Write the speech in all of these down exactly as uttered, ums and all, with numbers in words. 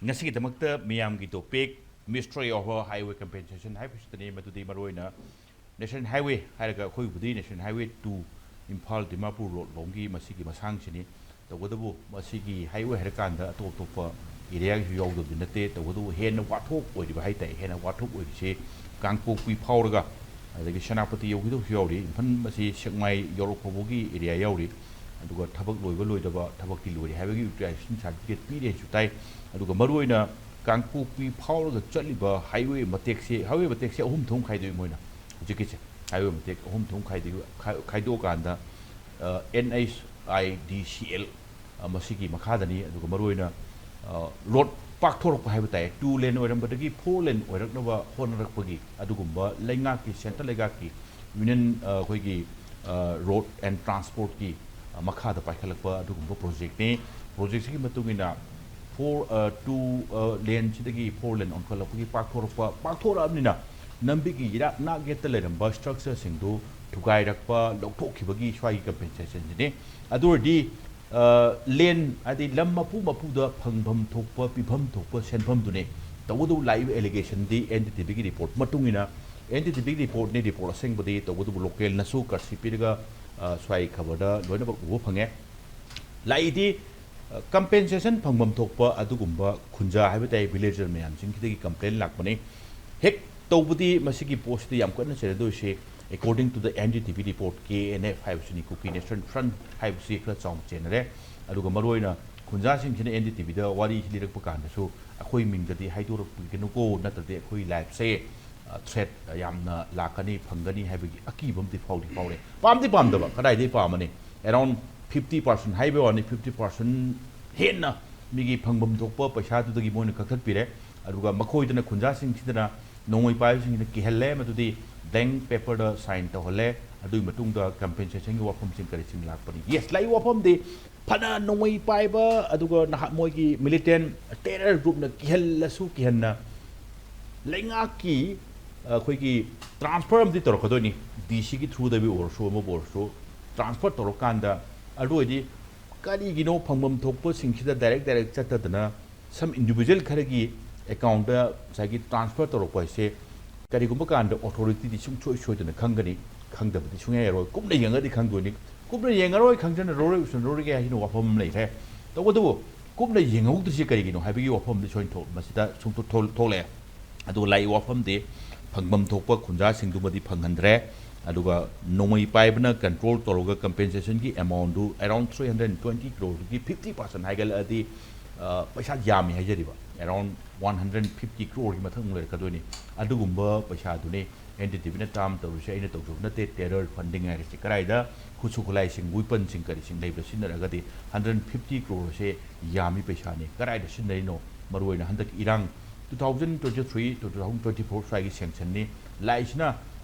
ꯉꯁꯤꯒꯤꯗꯃꯛꯇ ꯃꯤꯌꯥꯝꯒꯤ topic mystery of highway compensation ꯍꯥꯏꯕꯁꯤꯗꯅꯤ꯫ ꯃꯗꯨꯗꯤ ꯃꯔꯨꯑꯣꯏꯅ National Highway ꯍꯥꯏꯔꯒ ꯑꯩꯈꯣꯏꯕꯨꯗꯤ National Highway two Imphal Dimapur road ꯂꯣꯝꯒꯤ ꯃꯁꯤꯒꯤ ꯃꯁꯥꯡꯁꯤꯅꯤ꯫ ꯇꯧꯕꯇꯕꯨ ꯃꯁꯤꯒꯤ highway ꯍꯥꯏꯔꯀꯥꯟꯗ ꯑꯇꯣꯞ ꯑꯇꯣꯞꯄ areaꯒꯤꯁꯨ ꯌꯥꯎꯗꯕꯗꯤ ꯅꯠꯇꯦ꯫ ꯇꯧꯕꯇꯕꯨ ꯍꯦꯟꯅ ꯋꯥꯊꯣꯛ ꯑꯣꯏꯔꯤꯕ ꯍꯥꯏ ꯇꯥꯏ, ꯍꯦꯟꯅ ꯋꯥꯊꯣꯛ ꯑꯣꯏꯔꯤꯁꯤ ꯀꯥꯡꯄꯣꯛꯄꯤ ꯐꯥꯎꯔꯒ ꯑꯗꯒꯤ ꯁꯦꯅꯥꯄꯇꯤ ꯌꯧꯈꯤꯗꯧꯁꯨ ꯌꯥꯎꯔꯤ, ꯏꯝꯐꯥꯜ ꯃꯁꯤ ꯁꯦꯛꯃꯥꯏ ꯌꯧꯔꯛ ꯐꯥꯎꯕꯒꯤ area ꯌꯥꯎꯔꯤ꯫ ꯑꯗꯨꯒ ꯊꯕꯛ ꯂꯣꯏꯕ ꯂꯣꯏꯗꯕ, ꯊꯕꯛꯇꯤ ꯂꯣꯏꯔꯦ ꯍꯥꯏꯕꯒꯤ utilization certificate ꯄꯤꯔꯦꯁꯨ ꯇꯥꯏ꯫ ꯑꯗꯨꯒ ꯃꯔꯨꯑꯣꯏꯅ ꯀꯥꯡꯄꯣꯛꯄꯤ ꯐꯥꯎꯔꯒ ꯆꯠꯂꯤꯕ highway ꯃꯇꯦꯛꯁꯦ, highway ꯃꯇꯦꯛꯁꯦ ꯑꯍꯨꯝ ꯊꯣꯛꯅ ꯈꯥꯏꯗꯣꯛꯏ ꯃꯣꯏꯅ꯫ ꯍꯧꯖꯤꯛꯀꯤꯁꯦ highway ꯃꯇꯦꯛ ꯑꯍꯨꯝ ꯊꯣꯛꯅ ꯈꯥꯏꯗꯣꯛꯏ꯫ ꯈꯥꯏ-, ꯈꯥꯏꯗꯣꯛꯑꯀꯥꯟꯗ, ꯑ, N H I D C L, ꯑ, ꯃꯁꯤꯒꯤ ꯃꯈꯥꯗꯅꯤ꯫ ꯑꯗꯨꯒ ꯃꯔꯨꯑꯣꯏꯅ, ꯑ, road ꯄꯥꯛꯊꯣꯔꯛꯄ ꯍꯥꯏꯕ ꯇꯥꯏ, two lane ꯑꯣꯏꯔꯝꯕꯗꯒꯤ four lane ꯑꯣꯏꯔꯛꯅꯕ ꯍꯣꯠꯅꯔꯛꯄꯒꯤ ꯑꯗꯨꯒꯨꯝꯕ ꯂꯩꯉꯥꯛꯀꯤ, central ꯂꯩꯉꯥꯛꯀꯤ Union, ꯑ, ꯑꯩꯈꯣꯏꯒꯤ, ꯑ, Road and Transportꯀꯤ, ꯑ, ꯃꯈꯥꯗ ꯄꯥꯏꯈꯠꯂꯛꯄ ꯑꯗꯨꯒꯨꯝꯕ projectꯅꯤ꯫ Projectꯁꯤꯒꯤ ꯃꯇꯨꯡ ꯏꯟꯅ four, ꯑ, two, ꯑ, laneꯁꯤꯗꯒꯤ four lane ꯑꯣꯟꯈꯠꯂꯛꯄꯒꯤ ꯄꯥꯛꯊꯣꯔꯛꯄ, ꯄꯥꯛꯊꯣꯔꯛꯑꯕꯅꯤꯅ ꯂꯝꯕꯤꯒꯤ ꯏꯔꯥꯛ ꯅꯥꯛ ꯌꯦꯠꯇ ꯂꯩꯔꯝꯕ structureꯁꯤꯡꯗꯨ ꯊꯨꯒꯥꯏꯔꯛꯄ, ꯂꯧꯊꯣꯛꯈꯤꯕꯒꯤ ꯁ꯭ꯋꯥꯏꯒꯤ compensationꯁꯤꯅꯤ꯫ ꯑꯗꯨ ꯑꯣꯏꯔꯗꯤ, ꯑ, lane ꯍꯥꯏꯗꯤ ꯂꯝ ꯃꯄꯨ ꯃꯄꯨꯗ ꯐꯪꯐꯝ ꯊꯣꯛꯄ, ꯄꯤꯐꯝ ꯊꯣꯛꯄ ꯁꯦꯟꯐꯝꯗꯨꯅꯤ꯫ ꯇꯧꯕꯇꯕꯨ ꯂꯥꯛꯏꯕ allegationꯗꯤ N D T Vꯒꯤ report ꯃꯇꯨꯡ ꯏꯟꯅ, N D T Vꯒꯤ reportꯅꯤ, report ꯑꯁꯦꯡꯕꯗꯤ꯫ ꯇꯧꯕꯇꯕꯨ localꯅꯁꯨ ꯀꯔꯁꯤ ꯄꯤꯔꯒ, ꯑ, ꯁ꯭ꯋꯥꯏ ꯈꯕꯔꯗ ꯂꯣꯏꯅꯃꯛ ꯎꯕ ꯐꯪꯉꯦ꯫ ꯂꯥꯛꯏꯗꯤ, ꯑ, compensation ꯐꯪꯐꯝ ꯊꯣꯛꯄ ꯑꯗꯨꯒꯨꯝꯕ ꯈꯨꯟꯖꯥ ꯍꯥꯏꯕ ꯇꯥꯏ, villager ꯃꯌꯥꯝꯁꯤꯡꯁꯤꯗꯒꯤ complain ꯂꯥꯛꯄꯅꯤ꯫ ꯍꯦꯛ ꯇꯧꯕꯗꯤ ꯃꯁꯤꯒꯤ ꯄꯣꯠꯁꯤꯗ ꯌꯥꯝ ꯀꯟꯅ ꯆꯦꯟꯅꯗꯣꯏꯁꯤ, according to the N D T V report, K N F ꯍꯥꯏꯕꯁꯤꯅꯤ, Kuki National Front ꯍꯥꯏꯕꯁꯤ ꯈꯔ ꯆꯥꯎꯅ ꯆꯦꯟꯅꯔꯦ꯫ ꯑꯗꯨꯒ ꯃꯔꯨꯑꯣꯏꯅ ꯈꯨꯟꯖꯥꯁꯤꯡꯁꯤꯅ N D T Vꯗ ꯋꯥꯔꯤ ꯂꯤꯔꯛꯄ ꯀꯥꯟꯗꯁꯨ, "ꯑꯩꯈꯣꯏ ꯃꯤꯡꯗꯗꯤ ꯍꯥꯏꯗꯣꯔꯛꯄꯤꯒꯅꯨꯀꯣ, ꯅꯠꯇ꯭ꯔꯗꯤ ꯑꯩꯈꯣꯏ lifeꯁꯦ, ꯑ, threat ꯌꯥꯝꯅ ꯂꯥꯛꯀꯅꯤ, ꯐꯪꯒꯅꯤ" ꯍꯥꯏꯕꯒꯤ ꯑꯀꯤꯕ ꯑꯃꯗꯤ ꯐꯥꯎꯗꯤ ꯐꯥꯎꯔꯦ꯫ ꯄꯥꯝꯗꯤ ꯄꯥꯝꯗꯕ, ꯀꯗꯥꯏꯗꯒꯤ ꯄꯥꯝꯃꯅꯤ? Around fifty percent ꯍꯥꯏꯕ ꯋꯥꯅꯤ, fifty percent ꯍꯦꯟꯅ ꯃꯤꯒꯤ ꯐꯪꯐꯝ ꯊꯣꯛꯄ ꯄꯩꯁꯥꯗꯨꯗꯒꯤ ꯃꯣꯏꯅ ꯀꯛꯊꯠꯄꯤꯔꯦ꯫ ꯑꯗꯨꯒ ꯃꯈꯣꯏꯗꯅ, ꯈꯨꯟꯖꯥꯁꯤꯡꯁꯤꯗꯅ ꯅꯣꯡꯃꯩ ꯄꯥꯏꯕꯁꯤꯡꯁꯤꯅ ꯀꯤꯍꯜꯂꯦ, ꯃꯗꯨꯗꯤ blank paperꯗ sign ꯇꯧꯍꯜꯂꯦ꯫ ꯑꯗꯨꯒꯤ ꯃꯇꯨꯡꯗ compensationꯒꯤ ꯋꯥꯐꯝꯁꯤꯡ ꯀꯔꯤꯁꯤꯡ ꯂꯥꯛꯄꯅꯤ꯫ Yes, ꯂꯥꯛꯏ ꯋꯥꯐꯝꯗꯤ ꯐꯅ ꯅꯣꯡꯃꯩ ꯄꯥꯏꯕ, ꯑꯗꯨꯒ ꯅꯍꯥꯛ ꯃꯣꯏꯒꯤ militant terror groupꯅ ꯀꯤꯍꯜꯂꯁꯨ ꯀꯤꯍꯟꯅ, ꯂꯩꯉꯥꯛꯀꯤ, ꯑꯩꯈꯣꯏꯒꯤ transfer ꯑꯃꯗꯤ ꯇꯧꯔꯛꯀꯗꯣꯏꯅꯤ, D Cꯒꯤ throughꯗꯕꯨ ꯑꯣꯏꯔꯁꯨ, ꯑꯃꯕꯨ ꯑꯣꯏꯔꯁꯨ, transfer ꯇꯧꯔꯀꯥꯟꯗ꯫ ꯑꯗꯨ ꯑꯣꯏꯗꯤ ꯀꯔꯤꯒꯤꯅꯣ ꯐꯪꯐꯝ ꯊꯣꯛꯄꯁꯤꯡꯁꯤꯗ direct direct ꯆꯠꯇꯗꯅ Some individual ꯈꯔꯒꯤ ꯑꯦꯀꯥꯎꯟꯗ ꯉꯁꯥꯏꯒꯤ ꯇ꯭ꯔꯥꯟꯁꯐꯔ ꯇꯧꯔꯛꯄ ꯍꯥꯏꯁꯦ ꯀꯔꯤꯒꯨꯝꯕ ꯀꯥꯟꯗ ꯑꯣꯊꯣꯔꯤꯇꯤꯗꯤ ꯁꯨꯡꯁꯣꯏ ꯁꯣꯏꯗꯅ ꯈꯪꯒꯅꯤ, ꯈꯪꯗꯕꯗꯤ ꯁꯨꯡꯌꯥ ꯌꯥꯔꯣꯏ꯫ ꯀꯨꯞꯅ ꯌꯦꯡꯉꯒꯗꯤ ꯈꯪꯗꯣꯏꯅꯤ꯫ ꯀꯨꯞꯅ ꯌꯦꯡꯉꯔꯣꯏ, ꯈꯪꯖꯟꯅꯔꯣꯏ, ꯎꯁꯟꯅꯔꯣꯏꯒꯦ ꯍꯥꯏꯁꯤꯅ ꯋꯥꯐꯝ ꯑꯃ ꯂꯩꯔꯦ꯫ ꯇꯧꯕꯇꯕꯨ ꯀꯨꯞꯅ ꯌꯦꯡꯍꯧꯗ꯭ꯔꯤꯁꯤ ꯀꯔꯤꯒꯤꯅꯣ ꯍꯥꯏꯕꯒꯤ ꯋꯥꯐꯝꯗꯤ ꯁꯣꯏꯅ ꯊꯣꯛ-, ꯃꯁꯤꯗ ꯁꯨꯝ ꯊꯣꯛ-, ꯊꯣꯛ-, ꯊꯣꯛꯂꯛꯑꯦ꯫ ꯑꯗꯨꯒ ꯂꯥꯛꯏ ꯋꯥꯐꯝꯗꯤ ꯐꯪꯐꯝ ꯊꯣꯛꯄ ꯈꯨꯟꯖꯥꯁꯤꯡꯗꯨꯃꯗꯤ ꯐꯪꯍꯟꯗ꯭ꯔꯦ꯫ ꯑꯗꯨꯒ ꯅꯣꯡꯃꯩ ꯄꯥꯏꯕꯅ ꯀꯟꯇ꯭ꯔꯣꯜ ꯇꯧꯔꯒ ꯀꯝꯄꯦꯟꯁꯦꯁꯟꯒꯤ amount around three hundred twenty ꯀ꯭ꯔꯣꯔꯗꯒꯤ ꯐꯤꯐꯇꯤ ꯄꯥꯔꯁꯦꯟ ꯍꯥꯏꯒꯠꯂꯛꯑꯗꯤ, ꯑ, ꯄꯩꯁꯥ ꯌꯥꯝꯃꯤ ꯍꯥꯏꯖꯔꯤꯕ, ꯑꯦꯔꯥꯎꯟ ꯋꯥꯟ ꯍꯟꯗ꯭ꯔꯦꯠ ꯐꯤꯐꯇꯤ ꯀ꯭ꯔꯣꯔꯒꯤ ꯃꯊꯛ ꯑꯃꯨꯛ ꯂꯩꯔꯛꯀꯗꯣꯏꯅꯤ꯫ ꯑꯗꯨꯒꯨꯝꯕ ꯄꯩꯁꯥꯗꯨꯅꯤ ꯑꯦꯟ ꯗꯤ ꯇꯤ ꯚꯤꯅ ꯇꯥꯝ ꯇꯧꯔꯤꯁꯦ꯫ ꯑꯩꯅ ꯇꯧꯖꯕ ꯅꯠꯇꯦ, ꯇꯦꯔꯔ ꯐꯟꯗꯤꯡ ꯍꯥꯏꯔꯤꯁꯦ꯫ ꯀꯗꯥꯏꯗ ꯈꯨꯠꯁꯨ ꯈꯨꯠꯂꯥꯏꯁꯤꯡ, ꯋꯤꯄꯟꯁꯤꯡ ꯀꯔꯤꯁꯤꯡ ꯂꯩꯕꯗ ꯁꯤꯖꯤꯟꯅꯔꯒꯗꯤ ꯍꯟꯗ꯭ꯔꯦꯠ ꯐꯤꯐꯇꯤ ꯀ꯭ꯔꯣꯔ ꯑꯁꯦ ꯌꯥꯝꯃꯤ ꯄꯩꯁꯥꯅꯤ꯫ ꯀꯗꯥꯏꯗ ꯁꯤꯖꯤꯟꯅꯔꯤꯅꯣ? ꯃꯔꯨꯑꯣꯏꯅ ꯍꯟꯗꯛꯀꯤ ꯏꯔꯥꯡ two thousand twenty three to two thousand twenty four ꯁ꯭ꯋꯥꯏꯒꯤ ꯁꯦꯡꯁꯟꯅꯤ꯫ ꯂꯥꯛꯏꯁꯤꯅ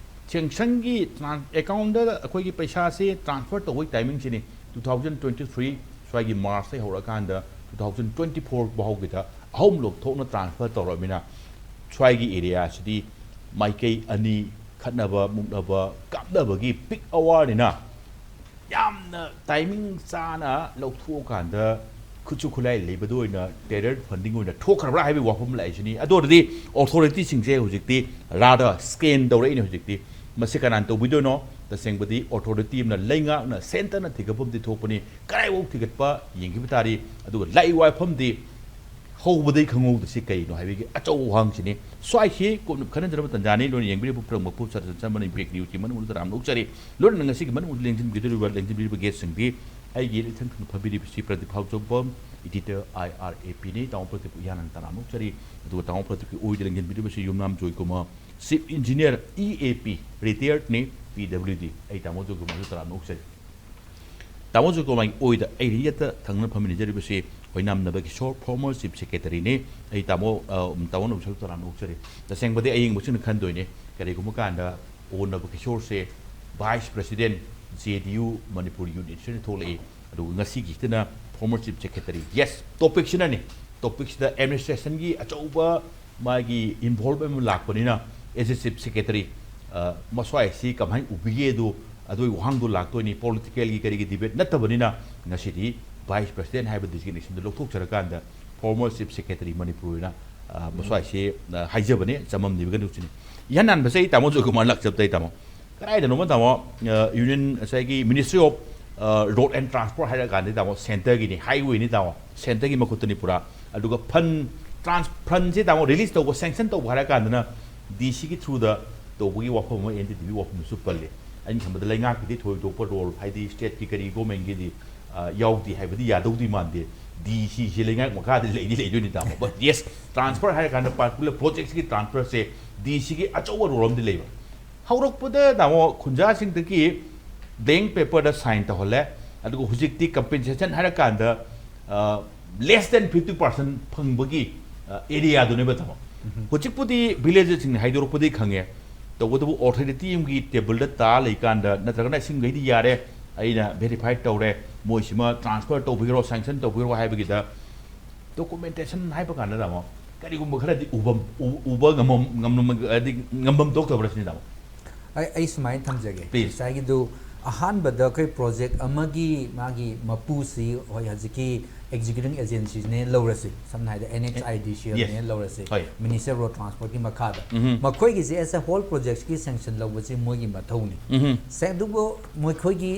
ꯁꯦꯡꯁꯟꯒꯤ ꯇ꯭ꯔꯥꯟ-, ꯑꯦꯀꯥꯎꯟꯗ ꯑꯩꯈꯣꯏꯒꯤ ꯄꯩꯁꯥꯁꯦ ꯇ꯭ꯔꯥꯟꯁꯐꯔ ꯇꯧꯕꯒꯤ ꯇꯥꯏꯃꯤꯡꯁꯤꯅꯤ꯫ Two thousand twenty three ꯁ꯭ꯋꯥꯏꯒꯤ ꯃꯥꯔꯁꯇꯒꯤ ꯍꯧꯔꯛꯑꯀꯥꯟꯗ two thousand twenty four ꯐꯥꯎꯒꯤꯗ ꯑꯍꯨꯝꯂꯛ ꯊꯣꯛꯅ ꯇ꯭ꯔꯥꯟꯁꯐꯔ ꯇꯧꯔꯛꯑꯃꯤꯅ ꯁ꯭ꯋꯥꯏꯒꯤ ꯑꯦꯔꯤꯌꯥꯁꯤꯗꯤ ꯃꯥꯏꯀꯩ ꯑꯅꯤ ꯈꯠꯅꯕ, ꯃꯨꯛꯅꯕ, ꯀꯥꯞꯅꯕꯒꯤ ꯄꯤꯛ ꯑꯋꯥꯔꯅꯤꯅ ꯌꯥꯝꯅ ꯇꯥꯏꯃꯤꯡ ꯆꯥꯅ ꯂꯧꯊꯣꯛꯑꯀꯥꯟꯗ ꯈꯨꯠꯁꯨ ꯈꯨꯠꯂꯥꯏ ꯂꯩꯕꯗ ꯑꯣꯏꯅ ꯇꯦꯔꯔ ꯐꯟꯗꯤꯡ ꯑꯣꯏꯅ ꯊꯣꯛꯈ꯭ꯔꯕ꯭ꯔꯥ ꯍꯥꯏꯕꯒꯤ ꯋꯥꯐꯝ ꯂꯥꯛꯏꯁꯤꯅꯤ꯫ ꯑꯗꯨ ꯑꯣꯏꯔꯗꯤ ꯑꯣꯊꯣꯔꯤꯇꯤꯁꯤꯡꯁꯦ ꯍꯧꯖꯤꯛꯇꯤ ꯔꯥꯗ ꯁ꯭ꯀꯦꯟ ꯇꯧꯔꯛꯏꯅꯦ ꯍꯧꯖꯤꯛꯇꯤ꯫ ꯃꯁꯤ ꯀꯅꯥꯅ ꯇꯧꯕꯤꯗꯣꯏꯅꯣ? ꯇꯁꯦꯡꯕꯗꯤ ꯑꯣꯊꯣꯔꯤꯇꯤ ꯑꯃꯅ, ꯂꯩꯉꯥꯛꯅ, ꯁꯦꯟꯇꯔꯅ ꯊꯤꯒꯠꯄ ꯑꯃꯗꯤ ꯊꯣꯛꯄꯅꯤ꯫ ꯀꯗꯥꯏꯐꯥꯎ ꯊꯤꯒꯠꯄ ꯌꯦꯡꯈꯤꯕ ꯇꯥꯔꯤ꯫ ꯑꯗꯨꯒ ꯂꯥꯛꯏ ꯋꯥꯐꯝꯗꯤ ꯍꯧꯕꯗꯒꯤ ꯈꯪꯍꯧꯗ꯭ꯔꯤꯁꯤ ꯀꯩꯅꯣ ꯍꯥꯏꯕꯒꯤ ꯑꯆꯧꯕ ꯋꯥꯍꯪꯁꯤꯅꯤ꯫ ꯁ꯭ꯋꯥꯏꯁꯤ ꯀꯨꯞꯅ ꯈꯟꯅꯖꯅꯕ ꯇꯥꯟꯖꯥꯅꯤ꯫ ꯂꯣꯏꯅ ꯌꯦꯡꯕꯤꯔꯤꯕ ꯄꯨꯝꯅꯃꯛꯄꯨ ꯁꯔ ꯆꯟꯆꯟ ꯃꯅꯤ ꯕ꯭ꯔꯦꯛ ꯅ꯭ꯌꯨꯁꯀꯤ ꯃꯅꯨꯡꯗ ꯇꯔꯥꯝꯅ ꯑꯣꯛꯆꯔꯤ꯫ ꯂꯣꯏꯅꯅ ꯉꯁꯤꯒꯤ ꯃꯅꯨꯡꯗ ꯂꯦꯡꯁꯤꯟꯕꯤꯒꯗꯧꯔꯤꯕ ꯂꯦꯡꯁꯤꯟꯕꯤꯔꯤꯕ ꯒꯦꯁꯁꯤꯡꯗꯤ ꯑꯩꯒꯤ ꯏꯊꯪ ꯊꯪꯅ ꯐꯝꯕꯤꯔꯤꯕꯁꯤ Pradeep ꯍꯥꯎꯖꯣꯡꯕꯝ, editor I R A ꯄꯤꯅꯤ꯫ ꯇꯥꯃꯣ ꯄ꯭ꯔꯗꯤꯞꯄꯨ ꯏꯍꯥꯟ ꯍꯥꯟꯅ ꯇꯔꯥꯝꯅ ꯑꯣꯛꯆꯔꯤ꯫ ꯑꯗꯨꯒ ꯇꯥꯃꯣ ꯄ꯭ꯔꯗꯤꯞꯀꯤ ꯑꯣꯏꯗ ꯂꯦꯡꯁꯤꯟꯕꯤꯔꯤꯕꯁꯤ ꯌꯨꯝꯅꯥꯝ ꯖꯣꯏꯀꯨꯃꯥꯔ, ꯆꯤꯐ ꯏꯟꯖꯤꯅꯤꯌꯔ, ꯏ ꯑꯦ ꯄꯤ, ꯔꯤꯇꯥꯌꯔꯠꯅꯤ, ꯄꯤ ꯗꯕ꯭ꯂꯤꯎ ꯗꯤ꯫ ꯑꯩ ꯇꯥꯃꯣ ꯖꯣꯏꯀꯨꯃꯥꯔꯁꯨ ꯇꯔꯥꯝꯅ ꯑꯣꯛꯆꯔꯤ꯫ ꯇꯥꯃꯣ ꯖꯣꯏꯀꯨꯃꯥꯔꯒꯤ ꯑꯣꯏꯗ ꯑꯩ ꯌꯦꯠꯇ ꯊꯪꯅꯅ ꯐꯝꯃꯤꯟꯅꯖꯔꯤꯕꯁꯤ ꯑꯣꯏꯅꯥꯝ ꯅꯕꯀꯤꯁꯣꯔ, ꯐꯣꯔꯃꯔ ꯆꯤꯐ ꯁꯦꯀ꯭ꯔꯦꯇꯔꯤꯅꯤ꯫ ꯑꯩ ꯇꯥꯃꯣ, ꯑ, ꯇꯥꯃꯣ ꯅꯕꯀꯤꯁꯣꯔ ꯇꯔꯥꯝꯅ ꯑꯣꯛꯆꯔꯤ꯫ ꯇꯁꯦꯡꯕꯗꯤ ꯑꯌꯦꯡꯕꯁꯤꯡꯅ ꯈꯟꯗꯣꯏꯅꯦ, ꯀꯔꯤꯒꯨꯝꯕ ꯀꯥꯟꯗ ꯑꯣ ꯅꯕꯀꯤꯁꯣꯔꯁꯦ ꯚꯥꯏꯁ ꯄ꯭ꯔꯁꯤꯗꯦꯟ, ꯖꯦ ꯗꯤ ꯌꯨ ꯃꯅꯤꯄꯨꯔ ꯌꯨꯅꯤꯠꯁꯤꯅ ꯊꯣꯛꯂꯛꯏ꯫ ꯑꯗꯨꯒ ꯉꯁꯤꯒꯤꯁꯤꯅ ꯐꯣꯔꯃꯔ ꯆꯤꯐ ꯁꯦꯀ꯭ꯔꯦꯇꯔꯤ꯫ ꯌꯦꯁ, ꯇꯣꯄꯤꯛꯁꯤꯅꯅꯤ꯫ ꯇꯣꯄꯤꯛꯁꯤꯗ ꯑꯦꯗꯃꯤꯅꯤꯁꯇ꯭ꯔꯦꯁꯟꯒꯤ ꯑꯆꯧꯕ ꯃꯥꯒꯤ ꯏꯟꯚꯣꯜꯕ ꯑꯃ ꯂꯥꯛꯄꯅꯤꯅ, ꯑꯦꯖ ꯑꯦ ꯆꯤꯐ ꯁꯦꯀ꯭ꯔꯦꯇꯔꯤ, ꯑ, ꯃꯁ꯭ꯋꯥꯏꯁꯤ ꯀꯃꯥꯏꯅ ꯎꯕꯤꯒꯦ? ꯑꯗꯨ, ꯑꯗꯨꯒꯤ ꯋꯥꯍꯪꯗꯣ ꯂꯥꯛꯇꯣꯏꯅꯤ꯫ ꯄꯣꯂꯤꯇꯤꯀꯦꯜꯒꯤ ꯀꯔꯤꯒꯤ ꯗꯤꯕꯦꯠ ꯅꯠꯇꯕꯅꯤꯅ, ꯉꯁꯤꯗꯤ ꯚꯥꯏꯁ ꯄ꯭ꯔꯁꯤꯗꯦꯟ ꯍꯥꯏꯕ ꯗꯤꯖꯤꯒꯅꯦꯁꯟꯗꯣ ꯂꯧꯊꯣꯛꯆꯔꯀꯥꯟꯗ former Chief Secretary ꯃꯅꯤꯄꯨꯔ ꯑꯣꯏꯅ, ꯑ, ꯃꯁ꯭ꯋꯥꯏꯁꯤ, ꯑ, ꯍꯥꯏꯖꯕꯅꯤ, ꯆꯃꯝꯅꯕꯤꯒꯅꯨ ꯁꯤꯅꯤ꯫ ꯏꯍꯥꯟ ꯍꯥꯟꯕꯁꯦ ꯑꯩ ꯇꯥꯃꯣ ꯖꯣꯏꯀꯨꯃꯥꯔ ꯂꯥꯛꯆꯕꯗ ꯑꯩ ꯇꯥꯃꯣ꯫ ꯀꯗꯥꯏꯗꯅꯣꯃ ꯇꯥꯃꯣ, ꯑ, Union ꯉꯁꯥꯏꯒꯤ Ministry of, ꯑ, Road and Transport ꯍꯥꯏꯔ ꯀꯥꯟꯗꯗꯤ ꯇꯥꯃꯣ centreꯒꯤꯅꯤ, highwayꯅꯤ ꯇꯥꯃꯣ, centreꯒꯤ ꯃꯈꯨꯠꯇꯅꯤ ꯄꯨꯔꯥ꯫ ꯑꯗꯨꯒ fund trans-, fundꯁꯦ ꯇꯥꯃꯣ release ꯇꯧꯕ, sanction ꯇꯧꯕ ꯍꯥꯏꯔ ꯀꯥꯟꯗꯅ DCꯒꯤ throughꯗ ꯇꯧꯕꯒꯤ ꯋꯥꯐꯝ ꯑꯃ, NDDBꯒꯤ ꯋꯥꯐꯝꯗꯁꯨ ꯄꯜꯂꯤ꯫ ꯑꯩꯅ ꯈꯟꯕꯗ ꯂꯩꯉꯥꯛꯀꯤꯗꯤ ꯊꯣꯏꯗꯣꯛꯄ role, ꯍꯥꯏꯗꯤ stateꯀꯤ ꯀꯔꯤ governmentꯀꯤꯗꯤ, ꯑ, ꯌꯥꯎꯗꯦ ꯍꯥꯏꯕꯗꯤ ꯌꯥꯗꯧꯗꯤ ꯃꯥꯟꯗꯦ꯫ DCꯁꯤ ꯂꯩꯉꯥꯛ ꯃꯈꯥꯗ ꯂꯩꯗꯤ ꯂꯩꯗꯣꯏꯅꯤ ꯇꯥꯃꯣ꯫ But yes, transfer ꯍꯥꯏꯔ ꯀꯥꯟꯗ particular projectꯁꯤꯒꯤ transferꯁꯦ DCꯒꯤ ꯑꯆꯧꯕ role ꯑꯃꯗꯤ ꯂꯩꯕ꯫ ꯍꯧꯔꯛꯄꯗ ꯇꯥꯃꯣ ꯈꯨꯟꯖꯥꯁꯤꯡꯗꯒꯤ blank paperꯗ sign ꯇꯧꯍꯜꯂꯦ, ꯑꯗꯨꯒ ꯍꯧꯖꯤꯛꯇꯤ compensation ꯍꯥꯏꯔ ꯀꯥꯟꯗ, ꯑ, less than fifty percent ꯐꯪꯕꯒꯤ, ꯑ, areaꯗꯨꯅꯦꯕ ꯇꯥꯃꯣ꯫ ꯍꯧꯖꯤꯛꯄꯨꯗꯤ villageꯁꯤꯡꯅ ꯍꯥꯏꯗꯣꯔꯛꯄꯗꯤ ꯈꯪꯉꯦ, ꯇꯧꯕꯇꯕꯨ authority ꯑꯃꯒꯤ tableꯗ ꯇꯥ ꯂꯩꯀꯥꯟꯗ, ꯅꯠꯇ꯭ꯔꯒꯅ ꯁꯤꯡꯈꯩꯗꯤ ꯌꯥꯔꯦ, ꯑꯩꯅ verify ꯇꯧꯔꯦ, ꯃꯣꯏꯁꯤꯃ transfer ꯇꯧꯕꯤꯔꯣ, sanction ꯇꯧꯕꯤꯔꯣ ꯍꯥꯏꯕꯒꯤꯗ documentation ꯍꯥꯏꯕ ꯀꯥꯟꯗ ꯇꯥꯃꯣ, ꯀꯔꯤꯒꯨꯝꯕ ꯈꯔꯗꯤ ꯎꯕꯝ-, ꯎ-, ꯎꯕ ꯉꯝꯃꯝ-, ꯉꯝꯂꯝ-, ꯍꯥꯏꯗꯤ ꯉꯝꯐꯝ ꯊꯣꯛꯇꯕ꯭ꯔꯥ ꯁꯤꯅꯤ ꯇꯥꯃꯣ? ꯑꯩ, ꯑꯩ ꯁꯨꯃꯥꯏꯅ ꯊꯝꯖꯒꯦ꯫ Please. ꯉꯁꯥꯏꯒꯤꯗꯨ ꯑꯍꯥꯟꯕꯗ ꯑꯩꯈꯣꯏ project ꯑꯃꯒꯤ ꯃꯥꯒꯤ ꯃꯄꯨꯁꯤ ꯍꯣꯏ ꯍꯧꯖꯤꯛꯀꯤ executing agencyꯅꯦ ꯂꯧꯔꯁꯤ, ꯁꯝꯅ ꯍꯥꯏꯔꯕꯗ NHIDCLꯅꯦ ꯂꯧꯔꯁꯤ, ꯍꯣꯏ꯫ Ministry of Road Transportꯀꯤ ꯃꯈꯥꯗ꯫ ꯃꯈꯣꯏꯒꯤꯁꯦ as a whole projectꯀꯤ sanction ꯂꯧꯕꯁꯤ ꯃꯣꯏꯒꯤ ꯃꯊꯧꯅꯤ꯫ ꯁꯦ-, ꯑꯗꯨꯕꯨ ꯃꯈꯣꯏꯒꯤ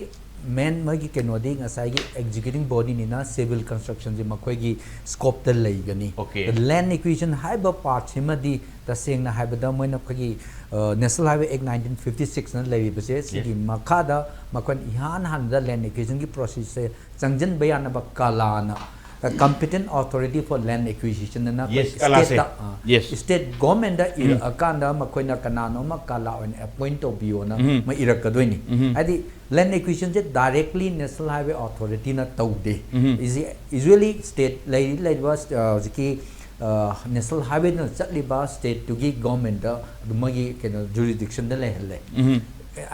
main ꯃꯣꯏꯒꯤ ꯀꯩꯅꯣꯗꯤ ꯉꯁꯥꯏꯒꯤ executing bodyꯅꯤꯅ civil constructionꯁꯦ ꯃꯈꯣꯏꯒꯤ scopeꯇ ꯂꯩꯒꯅꯤ꯫ Okay. Land acquisition ꯍꯥꯏꯕ partꯁꯤꯃꯗꯤ ꯇꯁꯦꯡꯅ ꯍꯥꯏꯕꯗ ꯃꯣꯏꯅ ꯑꯩꯈꯣꯏꯒꯤ, ꯑ, National Highway Act nineteen fifty sixꯅ ꯂꯩꯔꯤꯕꯁꯦ, ꯁꯤꯒꯤ ꯃꯈꯥꯗ ꯃꯈꯣꯏꯅ ꯏꯍꯥꯟ ꯍꯥꯟꯕꯗ land acquisitionꯒꯤ processꯁꯦ ꯆꯪꯁꯤꯟꯕ ꯌꯥꯅꯕ ꯀꯥꯂꯥꯅ, ꯑ, Competent Authority for Land Acquisitionꯑꯅ ꯑꯩꯈꯣꯏ Yes, ꯀꯥꯂꯥꯁꯦ꯫ Stateꯇ, ꯑ, Yes. State governmentꯗ ꯏꯔꯛꯑꯀꯥꯟꯗ ꯃꯈꯣꯏꯅ ꯀꯅꯥꯅꯣꯝꯃ ꯀꯥꯂꯥ ꯑꯣꯏꯅ appoint ꯇꯧꯕꯤꯌꯣꯅ ꯃꯣꯏ ꯏꯔꯛꯀꯗꯣꯏꯅꯤ꯫ ꯍꯥꯏꯗꯤ land acquisitionꯁꯦ directly National Highway Authorityꯅ ꯇꯧꯗꯦ꯫ Usually state ꯂꯩꯔꯤ-, ꯂꯩꯔꯤꯕ, ꯑ, ꯍꯧꯖꯤꯛꯀꯤ, ꯑ, National Highwayꯅ ꯆꯠꯂꯤꯕ stateꯇꯨꯒꯤ governmentꯇ ꯑꯗꯨꯝ ꯃꯣꯏꯒꯤ ꯀꯩꯅꯣ jurisdictionꯗ ꯂꯩꯍꯜꯂꯦ꯫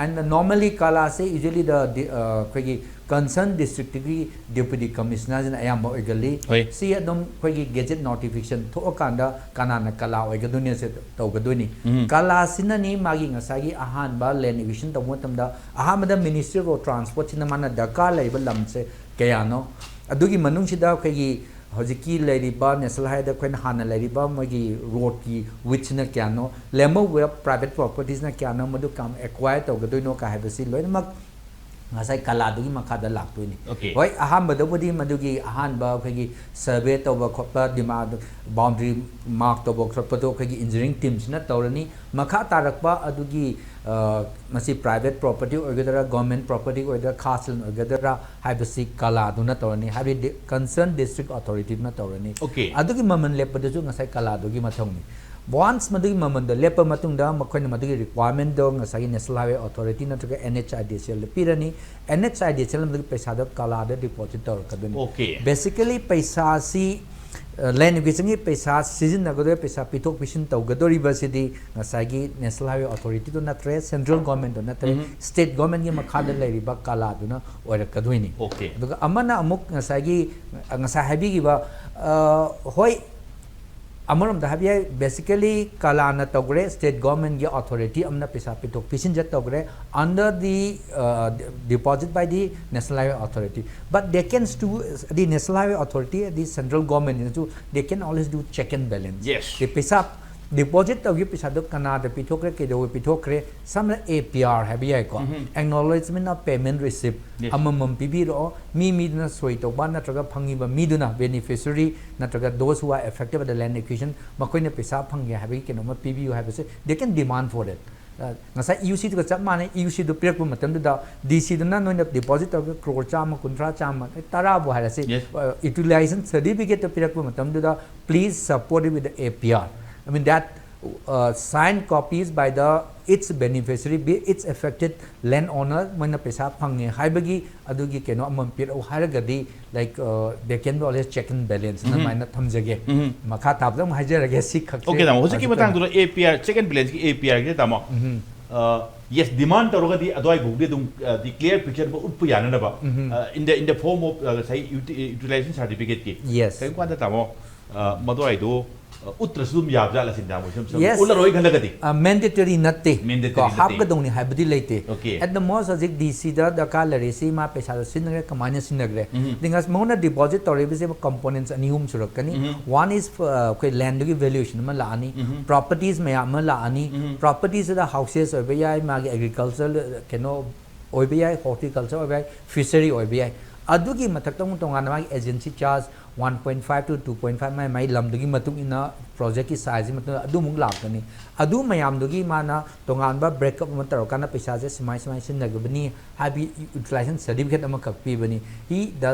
And normally ꯀꯥꯂꯥꯁꯦ usually the, the, ꯑ, ꯑꯩꯈꯣꯏꯒꯤ concerned districtꯇꯨꯒꯤ Deputy Commissionerꯁꯤꯅ ꯑꯌꯥꯝꯕ ꯑꯣꯏꯒꯜꯂꯤ꯫ ꯍꯣꯏ꯫ ꯁꯤ ꯑꯗꯨꯝ ꯑꯩꯈꯣꯏꯒꯤ gazette notification ꯊꯣꯛꯑꯀꯥꯟꯗ ꯀꯅꯥꯅ ꯀꯥꯂꯥ ꯑꯣꯏꯒꯗꯣꯏꯅꯣꯁꯦ ꯇꯧꯒꯗꯣꯏꯅꯤ꯫ ꯀꯥꯂꯥꯁꯤꯅꯅꯤ ꯃꯥꯒꯤ ꯉꯁꯥꯏꯒꯤ ꯑꯍꯥꯟꯕ land acquisition ꯇꯧꯕ ꯃꯇꯝꯗ ꯑꯍꯥꯟꯕꯗ Ministry of Road Transportꯁꯤꯅ ꯃꯥꯅ ꯗꯔꯀꯥꯔ ꯂꯩꯕ ꯂꯝꯁꯦ ꯀꯌꯥꯅꯣ, ꯑꯗꯨꯒꯤ ꯃꯅꯨꯡꯁꯤꯗ ꯑꯩꯈꯣꯏꯒꯤ ꯍꯧꯖꯤꯛꯀꯤ ꯂꯩꯔꯤꯕ ꯅꯦꯁꯅꯦꯜ ꯍꯥꯏꯋꯦꯗ ꯑꯩꯈꯣꯏꯅ ꯍꯥꯟꯅ ꯂꯩꯔꯤꯕ ꯃꯣꯏꯒꯤ ꯔꯣꯗꯀꯤ ꯋꯤꯗꯁꯤꯅ ꯀꯌꯥꯅꯣ, ꯂꯦꯝꯍꯧꯕ ꯄ꯭ꯔꯥꯏꯚꯦꯠ ꯄ꯭ꯔꯣꯄꯔꯇꯤꯁꯅ ꯀꯌꯥꯅꯣ, ꯃꯗꯨ ꯀꯌꯥꯝ ꯑꯦꯀ꯭ꯋꯥꯌꯔ ꯇꯧꯒꯗꯣꯏꯅꯣ ꯀ ꯍꯥꯏꯕꯁꯤ ꯂꯣꯏꯅꯃꯛ ꯉꯁꯥꯏ ꯀꯂꯥꯗꯨꯒꯤ ꯃꯈꯥꯗ ꯂꯥꯛꯇꯣꯏꯅꯤ꯫ Okay. ꯍꯣꯏ, ꯑꯍꯥꯟꯕꯗꯕꯨꯗꯤ ꯃꯗꯨꯒꯤ ꯑꯍꯥꯟꯕ ꯑꯩꯈꯣꯏꯒꯤ ꯁꯔꯚꯦ ꯇꯧꯕ ꯈꯣꯠꯄ, ꯗꯤꯃꯥꯟ, ꯕꯥꯎꯟꯗꯔꯤ ꯃꯥꯔꯛ ꯇꯧꯕ ꯈꯣꯠꯄꯗꯣ ꯑꯩꯈꯣꯏꯒꯤ ꯏꯟꯖꯤꯅꯤꯌꯥꯔꯤꯡ ꯇꯤꯝꯁꯤꯅ ꯇꯧꯔꯅꯤ꯫ ꯃꯈꯥ ꯇꯥꯔꯛꯄ ꯑꯗꯨꯒꯤ ꯑ, ꯃꯁꯤ ꯄ꯭ꯔꯥꯏꯚꯦꯠ ꯄ꯭ꯔꯣꯄꯔꯇꯤ ꯑꯣꯏꯒꯗ꯭ꯔꯥ, ꯒꯣꯔꯃꯦꯟ ꯄ꯭ꯔꯣꯄꯔꯇꯤ ꯑꯣꯏꯒꯗ꯭ꯔꯥ, ꯈꯥꯁ ꯂꯦꯟ ꯑꯣꯏꯒꯗ꯭ꯔꯥ ꯍꯥꯏꯕꯁꯤ ꯀꯂꯥꯗꯨꯅ ꯇꯧꯔꯅꯤ, ꯍꯥꯏꯕꯗꯤ ꯀꯟꯁꯔꯟ ꯗꯤꯁꯇ꯭ꯔꯤꯛ ꯑꯣꯊꯣꯔꯤꯇꯤꯗꯨꯅ ꯇꯧꯔꯅꯤ꯫ Okay. ꯑꯗꯨꯒꯤ ꯃꯃꯜ ꯂꯦꯞꯄꯗꯨꯁꯨ ꯉꯁꯥꯏ ꯀꯂꯥꯗꯨꯒꯤ ꯃꯊꯧꯅꯤ꯫ ꯋꯥꯟꯁ ꯃꯗꯨꯒꯤ ꯃꯃꯜꯗꯣ ꯂꯦꯞꯄ ꯃꯇꯨꯡꯗ ꯃꯈꯣꯏꯅ ꯃꯗꯨꯒꯤ ꯔꯤꯀ꯭ꯋꯥꯌꯔꯃꯦꯟꯗꯣ ꯉꯁꯥꯏꯒꯤ ꯅꯦꯁꯅꯦꯜ ꯍꯥꯏꯋꯦ ꯑꯣꯊꯣꯔꯤꯇꯤ ꯅꯠꯇ꯭ꯔꯒ NHIDCLꯗ ꯄꯤꯔꯅꯤ꯫ NHIDCL ꯃꯗꯨꯒꯤ ꯄꯩꯁꯥꯗꯣ ꯀꯂꯥꯗ ꯗꯤꯄꯣꯖꯤꯠ ꯇꯧꯔꯛꯀꯗꯣꯏꯅꯤ꯫ Okay. Basically ꯄꯩꯁꯥꯁꯤ ꯂꯦꯟ ꯑꯦꯀ꯭ꯋꯤꯖꯤꯁꯟꯒꯤ ꯄꯩꯁꯥ ꯁꯤꯖꯤꯟꯅꯒꯗꯧꯔꯤꯕ, ꯄꯩꯁꯥ ꯄꯤꯊꯣꯛ ꯄꯤꯁꯤꯟ ꯇꯧꯒꯗꯧꯔꯤꯕꯁꯤꯗꯤ ꯉꯁꯥꯏꯒꯤ ꯅꯦꯁꯅꯦꯜ ꯍꯥꯏꯋꯦ ꯑꯣꯊꯣꯔꯤꯇꯤꯗꯣ ꯅꯠꯇ꯭ꯔꯦ, ꯁꯦꯟꯇ꯭ꯔꯦꯜ ꯒꯣꯔꯃꯦꯟꯗꯣ ꯅꯠꯇ꯭ꯔꯦ, ꯎꯝ꯫ ꯁ꯭ꯇꯦꯠ ꯒꯣꯔꯃꯦꯟꯒꯤ ꯃꯈꯥꯗ ꯂꯩꯔꯤꯕ ꯀꯂꯥꯗꯨꯅ ꯑꯣꯏꯔꯛꯀꯗꯣꯏꯅꯤ꯫ Okay. ꯑꯗꯨꯒ ꯑꯃꯅ ꯑꯃꯨꯛ ꯉꯁꯥꯏꯒꯤ, ꯉꯁꯥꯏ ꯍꯥꯏꯕꯤꯈꯤꯕ, ꯑ, ꯍꯣꯏ, ꯑꯃꯔꯣꯝꯗ ꯍꯥꯏꯕ ꯌꯥꯏ, ꯕꯦꯁꯤꯀꯦꯂꯤ ꯀꯂꯥꯅ ꯇꯧꯈ꯭ꯔꯦ, ꯁ꯭ꯇꯦꯠ ꯒꯣꯔꯃꯦꯟꯒꯤ ꯑꯣꯊꯣꯔꯤꯇꯤ ꯑꯃꯅ ꯄꯩꯁꯥ ꯄꯤꯊꯣꯛ ꯄꯤꯁꯤꯟꯁꯦ ꯇꯧꯈ꯭ꯔꯦ, under the deposit by the National Highway Authority, but they can do, the National Highway Authority, the central government ꯅꯁꯨ they can always do check and balance. Yes. ꯄꯩꯁꯥ ꯗꯤꯄꯣꯖꯤꯠ ꯇꯧꯈꯤꯕ ꯄꯩꯁꯥꯗꯣ ꯀꯅꯥꯗ ꯄꯤꯊꯣꯛꯈ꯭ꯔꯦ, ꯀꯩꯗꯧꯕ ꯄꯤꯊꯣꯛꯈ꯭ꯔꯦ, ꯁꯝꯅ APR ꯍꯥꯏꯕ ꯌꯥꯏꯀꯣ, ꯎꯝ꯫ Acknowledgement of Payment Receipt, Yes. ꯑꯃꯃꯝ ꯄꯤꯕꯤꯔꯛꯑꯣ, ꯃꯤ ꯃꯤꯗꯨꯅ ꯁꯣꯏ ꯇꯧꯕ ꯅꯠꯇ꯭ꯔꯒ ꯐꯪꯉꯤꯕ ꯃꯤꯗꯨꯅ, beneficiary ꯅꯠꯇ꯭ꯔꯒ those who are affected by the land acquisition, ꯃꯈꯣꯏꯅ ꯄꯩꯁꯥ ꯐꯪꯒꯦ ꯍꯥꯏꯕꯒꯤ ꯀꯩꯅꯣꯝꯃ ꯄꯤꯕꯤꯌꯨ ꯍꯥꯏꯕꯁꯦ they can demand for it. ꯑ, ꯉꯁꯥꯏ EOCꯗꯨꯒ ꯆꯞ ꯃꯥꯟꯅꯩ, EOCꯗꯨ ꯄꯤꯔꯛꯄ ꯃꯇꯝꯗꯨꯗ DCꯗꯨꯅ ꯅꯣꯏꯅ ꯗꯤꯄꯣꯖꯤꯠ ꯇꯧꯔꯒ ꯀ꯭ꯔꯣꯔ ꯆꯥꯝꯃ, ꯀꯨꯟꯊ꯭ꯔꯥ, ꯆꯥꯝꯃ, ꯇꯔꯥꯕꯨ ꯍꯥꯏꯔꯁꯤ, Yes. ꯌꯨꯇꯤꯂꯥꯏꯖꯦꯁꯟ ꯁꯔꯇꯤꯐꯤꯀꯦꯠꯇꯣ ꯄꯤꯔꯛꯄ ꯃꯇꯝꯗꯨꯗ please support it with the APR. I mean that uh, signed copies by the its beneficiary, be its affected land owner, ꯃꯣꯏꯅ ꯄꯩꯁꯥ ꯐꯪꯉꯦ ꯍꯥꯏꯕꯒꯤ ꯑꯗꯨꯒꯤ ꯀꯩꯅꯣ ꯑꯃꯃꯝ ꯄꯤꯔꯛꯎ ꯍꯥꯏꯔꯒꯗꯤ, like, uh, they can always check and balance ꯎꯝ꯫ ꯑꯗꯨꯃꯥꯏꯅ ꯊꯝꯖꯒꯦ꯫ ꯎꯝ꯫ ꯃꯈꯥ ꯇꯥꯕꯗ ꯑꯃꯨꯛ ꯍꯥꯏꯖꯔꯒꯦ, ꯁꯤ ꯈꯛꯁꯦ Okay ꯇꯥꯃꯣ, ꯍꯧꯖꯤꯛꯀꯤ ꯍꯧꯖꯤꯛ ꯃꯇꯥꯡꯗꯨꯗ APR, check and balanceꯀꯤ APRꯒꯤꯗꯤ ꯇꯥꯃꯣ, ꯎꯝ꯫ ꯑ, yes, demand ꯇꯧꯔꯒꯗꯤ ꯑꯗꯨꯋꯥꯏꯐꯥꯎꯗꯤ ꯑꯗꯨꯝ, ꯑ, the clear picture ꯑꯃ ꯎꯠꯄ ꯌꯥꯅꯅꯕ, ꯎꯝ꯫ ꯑ, in the, in the form of, ꯑ, ꯉꯁꯥꯏ uti-, utilization certificateꯀꯤ꯫ Yes. ꯀꯔꯤꯒꯨꯝꯕ ꯀꯥꯟꯗ ꯇꯥꯃꯣ, ꯑ, ꯃꯗꯨꯋꯥꯏꯗꯣ ꯎꯠꯇ꯭ꯔꯁꯨ ꯑꯗꯨꯝ ꯌꯥꯕꯖꯥꯠꯂ ꯁꯤꯅꯤꯗ, ꯃꯣꯏ ꯁꯨꯝ ꯁꯨꯝ Yes. ꯎꯠꯂꯔꯣꯏ ꯈꯜꯂꯒꯗꯤ? ꯃꯦꯟꯗꯦꯇꯔꯤ ꯅꯠꯇꯦ꯫ Mandatory ꯀꯣ, ꯅꯠꯇꯦ꯫ ꯍꯥꯞꯀꯗꯧꯅꯤ ꯍꯥꯏꯕꯗꯤ ꯂꯩꯇꯦ꯫ Okay. At the most ꯍꯧꯖꯤꯛ ꯗꯤ ꯁꯤꯗ ꯗꯔꯀꯥꯔ ꯂꯩꯔꯤꯁꯤ ꯃꯥ ꯄꯩꯁꯥꯗꯣ ꯁꯤꯟꯅꯈ꯭ꯔꯦ, ꯀꯃꯥꯏꯅ ꯁꯤꯟꯅꯈ꯭ꯔꯦ? ꯎꯝ꯫ ꯃꯉꯣꯟꯗ ꯗꯤꯄꯣꯖꯤꯠ ꯇꯧꯔꯤꯕꯁꯦ ꯀꯝꯄꯣꯅꯦꯟꯁ ꯑꯅꯤ ꯑꯍꯨꯝ ꯁꯨꯔꯛꯀꯅꯤ꯫ ꯎꯝ꯫ One is ꯑꯩꯈꯣꯏ ꯂꯦꯟꯗꯨꯒꯤ ꯚꯦꯂꯨꯌꯦꯁꯟ ꯑꯃ ꯂꯥꯛꯑꯅꯤ, ꯎꯝ꯫ ꯄ꯭ꯔꯣꯄꯔꯇꯤꯁ ꯃꯌꯥꯝ ꯑꯃ ꯂꯥꯛꯑꯅꯤ꯫ ꯎꯝ꯫ ꯄ꯭ꯔꯣꯄꯔꯇꯤꯁꯤꯗ ꯍꯥꯎꯁꯦꯁ ꯑꯣꯏꯕ ꯌꯥꯏ, ꯃꯥꯒꯤ ꯑꯦꯒ꯭ꯔꯤꯀꯜꯆꯔ ꯀꯩꯅꯣ ꯑꯣꯏꯕ ꯌꯥꯏ, ꯍꯣꯔꯇꯤꯀꯜꯆꯔ ꯑꯣꯏꯕ ꯌꯥꯏ, ꯐꯤꯁꯔꯤ ꯑꯣꯏꯕ ꯌꯥꯏ꯫ ꯑꯗꯨꯒꯤ ꯃꯊꯛꯇ ꯑꯃꯨꯛ ꯇꯣꯉꯥꯟꯅ ꯃꯥꯒꯤ agency charge one point five to two point five ꯃꯥꯏ ꯃꯥꯏ ꯂꯝꯗꯨꯒꯤ ꯃꯇꯨꯡ ꯏꯟꯅ, ꯄ꯭ꯔꯣꯖꯦꯛꯀꯤ ꯁꯥꯏꯖꯀꯤ ꯃꯇꯨꯡ ꯏꯟꯅ ꯑꯗꯨꯃꯨꯛ ꯂꯥꯛꯀꯅꯤ꯫ ꯑꯗꯨ ꯃꯌꯥꯝꯗꯨꯒꯤ ꯃꯥꯅ ꯇꯣꯉꯥꯟꯕ ꯕ꯭ꯔꯦꯛꯑꯞ ꯑꯃ ꯇꯧꯔꯀꯥꯟꯗ ꯄꯩꯁꯥꯁꯦ ꯁꯨꯃꯥꯏ ꯁꯨꯃꯥꯏꯅ ꯁꯤꯖꯤꯟꯅꯒꯕꯅꯤ ꯍꯥꯏꯕꯒꯤ ꯌꯨꯇꯤꯂꯥꯏꯖꯦꯁꯟ ꯁꯔꯇꯤꯐꯤꯀꯦꯠ ꯑꯃꯈꯛ ꯄꯤꯕꯅꯤ꯫ He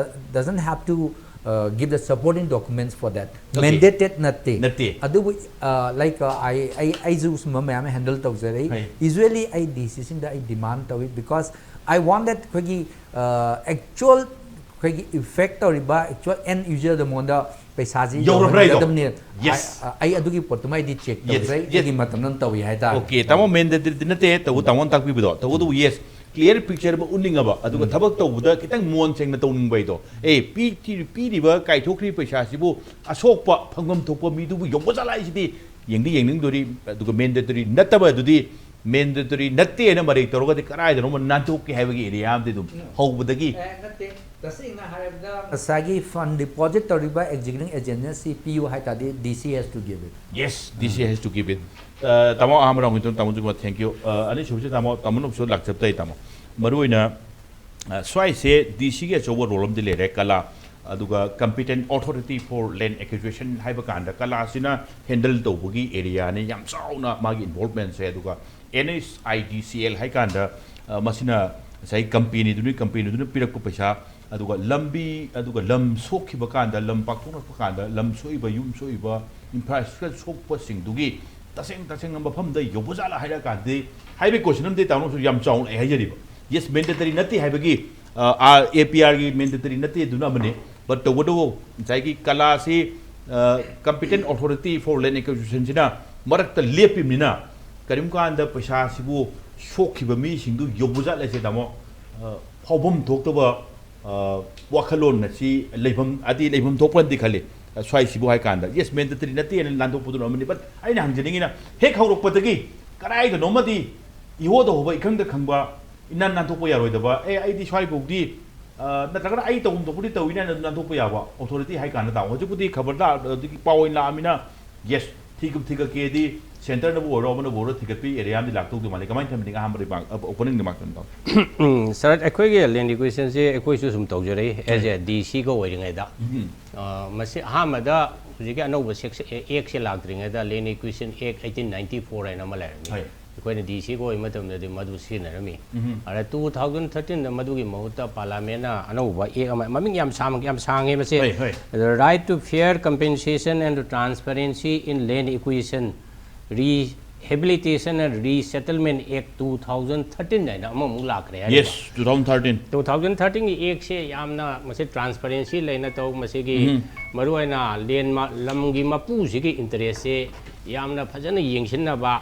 doesn't have to give the supporting documents for that. Okay. Mandated ꯅꯠꯇꯦ꯫ ꯅꯠꯇꯦ꯫ ꯑꯗꯨꯕꯨ ꯂꯥꯏꯛ ꯑꯩ ꯑꯩ ꯑꯩꯁꯨ ꯁꯨꯝꯕ ꯃꯌꯥꯝ ꯍꯦꯟꯗꯜ ꯇꯧꯖꯔꯛꯏ꯫ ꯍꯩ꯫ Usually ꯑꯩ ꯗꯤ ꯁꯤꯁꯤꯡꯗ ꯑꯩ ꯗꯤꯃꯥꯟ ꯇꯧꯏ, because I want that ꯑꯩꯈꯣꯏꯒꯤ ꯑꯦꯛꯆꯨꯋꯦꯜ ꯑꯩꯈꯣꯏꯒꯤ ꯏꯐꯦꯛ ꯇꯧꯔꯤꯕ ꯑꯦꯛꯆꯨꯋꯦꯜ ꯑꯦꯟ ꯌꯨꯖꯔꯗ ꯃꯉꯣꯟꯗ ꯄꯩꯁꯥꯁꯤ ꯌꯧꯔꯕ꯭ꯔꯥ ꯍꯥꯏꯗꯣ? ꯌꯧꯍꯟꯒꯗꯕꯅꯤ꯫ Yes. ꯑꯩ ꯑꯩ ꯑꯗꯨꯒꯤ ꯄꯣꯠꯇꯨꯃ ꯑꯩꯗꯤ ꯆꯦꯛ Yes, ꯇꯧꯖꯩ꯫ yes. ꯑꯩꯒꯤ ꯃꯇꯝꯗ ꯇꯧꯏ ꯍꯥꯏꯇꯥꯔꯦ꯫ Okay, ꯇꯥꯃꯣ, ꯃꯦꯟꯗꯦꯇꯔꯤꯗꯤ ꯅꯠꯇꯦ, ꯇꯧꯕ ꯇꯥꯃꯣꯅ ꯇꯥꯛꯄꯤꯕꯗꯣ ꯇꯧꯕꯗꯕꯨ, yes, clear picture ꯑꯃ ꯎꯠꯅꯤꯡꯉꯕ, ꯑꯗꯨꯒ ꯎꯝ꯫ ꯊꯕꯛ ꯇꯧꯕꯗ ꯈꯤꯇꯪ ꯃꯑꯣꯡ ꯁꯦꯡꯅ ꯇꯧꯅꯤꯡꯕ ꯍꯥꯏꯗꯣ꯫ ꯑꯦ, ꯄꯤ-, ꯄꯤꯔꯤꯕ ꯀꯥꯏꯊꯣꯛꯈ꯭ꯔꯤꯕ ꯄꯩꯁꯥꯁꯤꯕꯨ ꯑꯁꯣꯛꯄ ꯐꯪꯐꯝ ꯊꯣꯛꯄ ꯃꯤꯗꯨꯕꯨ ꯌꯧꯕ ꯖꯥꯠꯂ ꯍꯥꯏꯁꯤꯗꯤ ꯌꯦꯡꯗꯤ ꯌꯦꯡꯅꯤꯡꯗꯣꯔꯤ꯫ ꯑꯗꯨꯒ ꯃꯦꯟꯗꯦꯇꯔꯤ ꯅꯠꯇꯕ ꯑꯗꯨꯗꯤ, ꯃꯦꯟꯗꯦꯇꯔꯤ ꯅꯠꯇꯦꯅ ꯃꯔꯩ ꯇꯧꯔꯒꯗꯤ ꯀꯗꯥꯏꯗꯅꯣꯃ ꯅꯥꯟꯊꯣꯛꯀꯦ ꯍꯥꯏꯕꯒꯤ ꯑꯦꯔꯤꯌꯥ ꯑꯃꯗꯤ ꯑꯗꯨꯝ ꯍꯧꯕꯗꯒꯤ꯫ ꯑꯦ, ꯅꯠꯇꯦ꯫ ꯇꯁꯦꯡꯅ ꯍꯥꯏꯔꯕꯗ ꯉꯁꯥꯏꯒꯤ ꯐꯟ ꯗꯤꯄꯣꯖꯤꯠ ꯇꯧꯔꯤꯕ ꯑꯦꯛꯖꯤꯀ꯭ꯌꯨꯇꯤꯡ ꯑꯦꯖꯦꯟꯁꯤ ꯄꯤꯌꯨ ꯍꯥꯏ ꯇꯥꯔꯗꯤ D C has to give it꯫ Yes, D C has to give it. ꯑ, ꯇꯥꯃꯣ, ꯑꯍꯥꯟꯕ ꯔꯥꯎꯟꯒꯤꯗꯨꯅ ꯇꯥꯃꯣ ꯖꯨꯒꯣ, thank you꯫ ꯑ, ꯑꯅꯤꯁꯨꯕꯁꯤ ꯇꯥꯃꯣ, ꯇꯥꯃꯣꯅ ꯑꯃꯨꯛꯁꯨ ꯂꯥꯛꯆꯕ ꯇꯥꯏ ꯇꯥꯃꯣ꯫ ꯃꯔꯨꯑꯣꯏꯅ, ꯑ, ꯁ꯭ꯋꯥꯏꯁꯦ D Cꯒꯤ ꯑꯆꯧꯕ ꯔꯣꯜ ꯑꯃꯗꯤ ꯂꯩꯔꯦ, ꯀꯂꯥ꯫ ꯑꯗꯨꯒ Competent Authority for Land Acquisition ꯍꯥꯏꯕ ꯀꯥꯟꯗ ꯀꯂꯥꯁꯤꯅ ꯍꯦꯟꯗꯜ ꯇꯧꯕꯒꯤ ꯑꯦꯔꯤꯌꯥꯅꯤ ꯌꯥꯝ ꯆꯥꯎꯅ ꯃꯥꯒꯤ ꯏꯟꯚꯣꯜꯞꯃꯦꯟꯁꯦ꯫ ꯑꯗꯨꯒ N H I D C L ꯍꯥꯏ ꯀꯥꯟꯗ, ꯑ, ꯃꯁꯤꯅ ꯉꯁꯥꯏ ꯀꯝꯄꯦꯅꯤꯗꯨꯅꯤ, ꯀꯝꯄꯦꯅꯤꯗꯨꯅ ꯄꯤꯔꯛꯄ ꯄꯩꯁꯥ, ꯑꯗꯨꯒ ꯂꯝꯕꯤ, ꯑꯗꯨꯒ ꯂꯝ ꯁꯣꯛꯈꯤꯕ ꯀꯥꯟꯗ, ꯂꯝ ꯄꯥꯛꯊꯣꯛꯂꯛꯄ ꯀꯥꯟꯗ, ꯂꯝ ꯁꯣꯛꯏꯕ, ꯌꯨꯝ ꯁꯣꯛꯏꯕ, ꯏꯟꯐ꯭ꯔꯥꯁ꯭ꯇ꯭ꯔꯛꯆꯔ ꯁꯣꯛꯄꯁꯤꯡꯗꯨꯒꯤ ꯇꯁꯦꯡ ꯇꯁꯦꯡꯅ ꯃꯐꯝꯗ ꯌꯧꯕ ꯖꯥꯠꯂꯥ ꯍꯥꯏꯔ ꯀꯥꯟꯗꯗꯤ, ꯍꯥꯏꯕꯒꯤ ꯀꯣꯏꯁꯟ ꯑꯃꯗꯤ ꯇꯥꯃꯣꯅꯁꯨ ꯌꯥꯝ ꯆꯥꯎꯅ ꯑꯩ ꯍꯥꯏꯖꯔꯤꯕ꯫ Yes, ꯃꯦꯟꯗꯦꯇꯔꯤ ꯅꯠꯇꯦ ꯍꯥꯏꯕꯒꯤ, ꯑ, ꯑꯥ, A P Rꯒꯤ ꯃꯦꯟꯗꯦꯇꯔꯤ ꯅꯠꯇꯦ ꯑꯗꯨꯅ ꯑꯃꯅꯤ꯫ But ꯇꯧꯕꯇꯕꯨ ꯉꯁꯥꯏꯒꯤ ꯀꯂꯥꯁꯤ, ꯑ, Competent Authority for Land Acquisitionꯁꯤꯅ ꯃꯔꯛꯇ ꯂꯦꯞꯄꯤꯕꯅꯤꯅ, ꯀꯔꯤꯒꯨꯝꯕ ꯀꯥꯟꯗ ꯄꯩꯁꯥꯁꯤꯕꯨ ꯁꯣꯛꯈꯤꯕ ꯃꯤꯁꯤꯡꯗꯨ ꯌꯧꯕ ꯖꯥꯠꯂꯁꯦ ꯇꯥꯃꯣ, ꯑ, ꯐꯥꯎꯐꯝ ꯊꯣꯛꯇꯕ, ꯑ, ꯋꯥꯈꯜꯂꯣꯟ ꯑꯁꯤ ꯂꯩꯐꯝ, ꯑꯗꯤ ꯂꯩꯐꯝ ꯊꯣꯛꯄꯅꯗꯤ ꯈꯜꯂꯤ꯫ ꯁ꯭ꯋꯥꯏꯁꯤꯕꯨ ꯍꯥꯏ ꯀꯥꯟꯗ, ꯌꯦꯁ, ꯃꯦꯟꯗꯦꯇꯔꯤ ꯅꯠꯇꯦꯅ ꯂꯥꯟꯊꯣꯛꯄꯗꯨꯅ ꯑꯃꯅꯤ꯫ ꯕꯠ ꯑꯩꯅ ꯍꯪꯖꯅꯤꯡꯉꯤꯅ, ꯍꯦꯛ ꯍꯧꯔꯛꯄꯗꯒꯤ ꯀꯗꯥꯏꯗꯅꯣꯃꯗꯤ ꯏꯍꯣꯗ ꯍꯣꯕ, ꯏꯈꯪꯗ ꯈꯪꯕ, ꯏꯅꯥꯟ ꯅꯥꯟꯊꯣꯛꯄ ꯌꯥꯔꯣꯏꯗꯕ, ꯑꯦ, ꯑꯩꯗꯤ ꯁ꯭ꯋꯥꯏꯐꯥꯎꯗꯤ, ꯑ, ꯅꯠꯇ꯭ꯔꯒꯅ ꯑꯩ ꯇꯧꯐꯝ ꯊꯣꯛꯄꯗꯤ ꯇꯧꯏꯅ ꯅꯥꯟꯊꯣꯛꯄ ꯌꯥꯕ ꯑꯣꯊꯣꯔꯤꯇꯤ ꯍꯥꯏ ꯀꯥꯟꯗ ꯇꯥꯃꯣ꯫ ꯍꯧꯖꯤꯛꯄꯨꯗꯤ ꯈꯕꯔꯗ ꯑꯗꯒꯤ ꯄꯥꯎ ꯑꯣꯏꯅ ꯂꯥꯛꯑꯃꯤꯅ, ꯌꯦꯁ, ꯊꯤꯒ-, ꯊꯤꯒꯠꯀꯦꯗꯤ ꯁꯦꯟꯇꯔꯅꯕꯨ ꯑꯣꯏꯔꯣ, ꯑꯃꯅꯕꯨ ꯑꯣꯏꯔꯣ, ꯊꯤꯒꯠꯄꯤ ꯑꯦꯔꯤꯌꯥ ꯑꯃꯗꯤ ꯂꯥꯛꯇꯧꯗꯤ ꯃꯥꯜꯂꯤ꯫ ꯀꯃꯥꯏꯅ ꯊꯝꯕꯤꯅꯤꯡꯉꯤ ꯑꯍꯥꯟꯕ ꯔꯤꯃꯥꯔꯛ, ꯑ, ꯑꯣꯄꯅꯤꯡ ꯔꯤꯃꯥꯔꯛꯇ ꯑꯝꯇ? ꯎꯝ, ꯁꯥꯔ, ꯑꯩꯈꯣꯏꯒꯤ ꯂꯦꯟ ꯏꯀ꯭ꯋꯦꯁꯟꯁꯦ ꯑꯩꯈꯣꯏꯁꯨ ꯁꯨꯝ ꯇꯧꯖꯔꯛꯏ ꯑꯦꯖ ꯑꯦ ꯗꯤ ꯁꯤꯒ ꯑꯣꯏꯔꯤꯉꯩꯗ꯫ ꯑ, ꯃꯁꯤ ꯑꯍꯥꯟꯕꯗ ꯍꯧꯖꯤꯛꯀꯤ ꯑꯅꯧꯕ ꯁꯦꯛꯁ-, ꯑꯦ-, ꯑꯦꯛꯁꯦ ꯂꯥꯛꯇ꯭ꯔꯤꯉꯩꯗ ꯂꯦꯟ ꯏꯀ꯭ꯋꯦꯁꯟ ꯑꯦꯛ ꯑꯩꯠꯇꯤꯟ ꯅꯥꯏꯟꯇꯤ ꯐꯣꯔ ꯍꯥꯏꯅ ꯑꯃ ꯂꯩꯔꯝꯃꯤ꯫ ꯍꯣꯏ꯫ ꯑꯩꯈꯣꯏꯅ ꯗꯤ ꯁꯤꯒ ꯑꯣꯏꯕ ꯃꯇꯝꯗꯗꯤ ꯃꯗꯨ ꯁꯤꯖꯤꯟꯅꯔꯝꯃꯤ꯫ ꯑꯗ ꯇꯨ ꯊꯥꯎꯖꯟ ꯊꯥꯔꯇꯤꯟꯗ ꯃꯗꯨꯒꯤ ꯃꯍꯨꯠꯇ ꯄꯥꯔꯂꯥꯃꯦꯟꯅ ꯑꯅꯧꯕ ꯑꯦꯛ ꯑꯃ, ꯃꯃꯤꯡ ꯌꯥꯝ ꯁꯥꯡ-, ꯌꯥꯝ ꯁꯥꯡꯉꯦ ꯃꯁꯤ꯫ ꯍꯣꯏ, ꯍꯣꯏ꯫ The Right to Fair Compensation and Transparency in Land Acquisition, Rehabilitation and Resettlement Act two thousand thirteen ꯍꯥꯏꯅ ꯑꯃꯃꯨꯛ ꯂꯥꯛꯈ꯭ꯔꯦ ꯍꯥꯏꯔꯤꯕ꯫ Yes, two thousand thirteen꯫ Two thousand thirteenꯒꯤ ꯑꯦꯛꯁꯦ ꯌꯥꯝꯅ ꯃꯁꯤ transparency ꯂꯩꯅ ꯇꯧ, ꯃꯁꯤꯒꯤ ꯃꯔꯨꯑꯣꯏꯅ ꯂꯦꯟ ꯃ-, ꯂꯝꯒꯤ ꯃꯄꯨꯁꯤꯒꯤ ꯏꯟꯇꯔꯦꯁꯁꯦ ꯌꯥꯝꯅ ꯐꯖꯅ ꯌꯦꯡꯁꯤꯟꯅꯕ,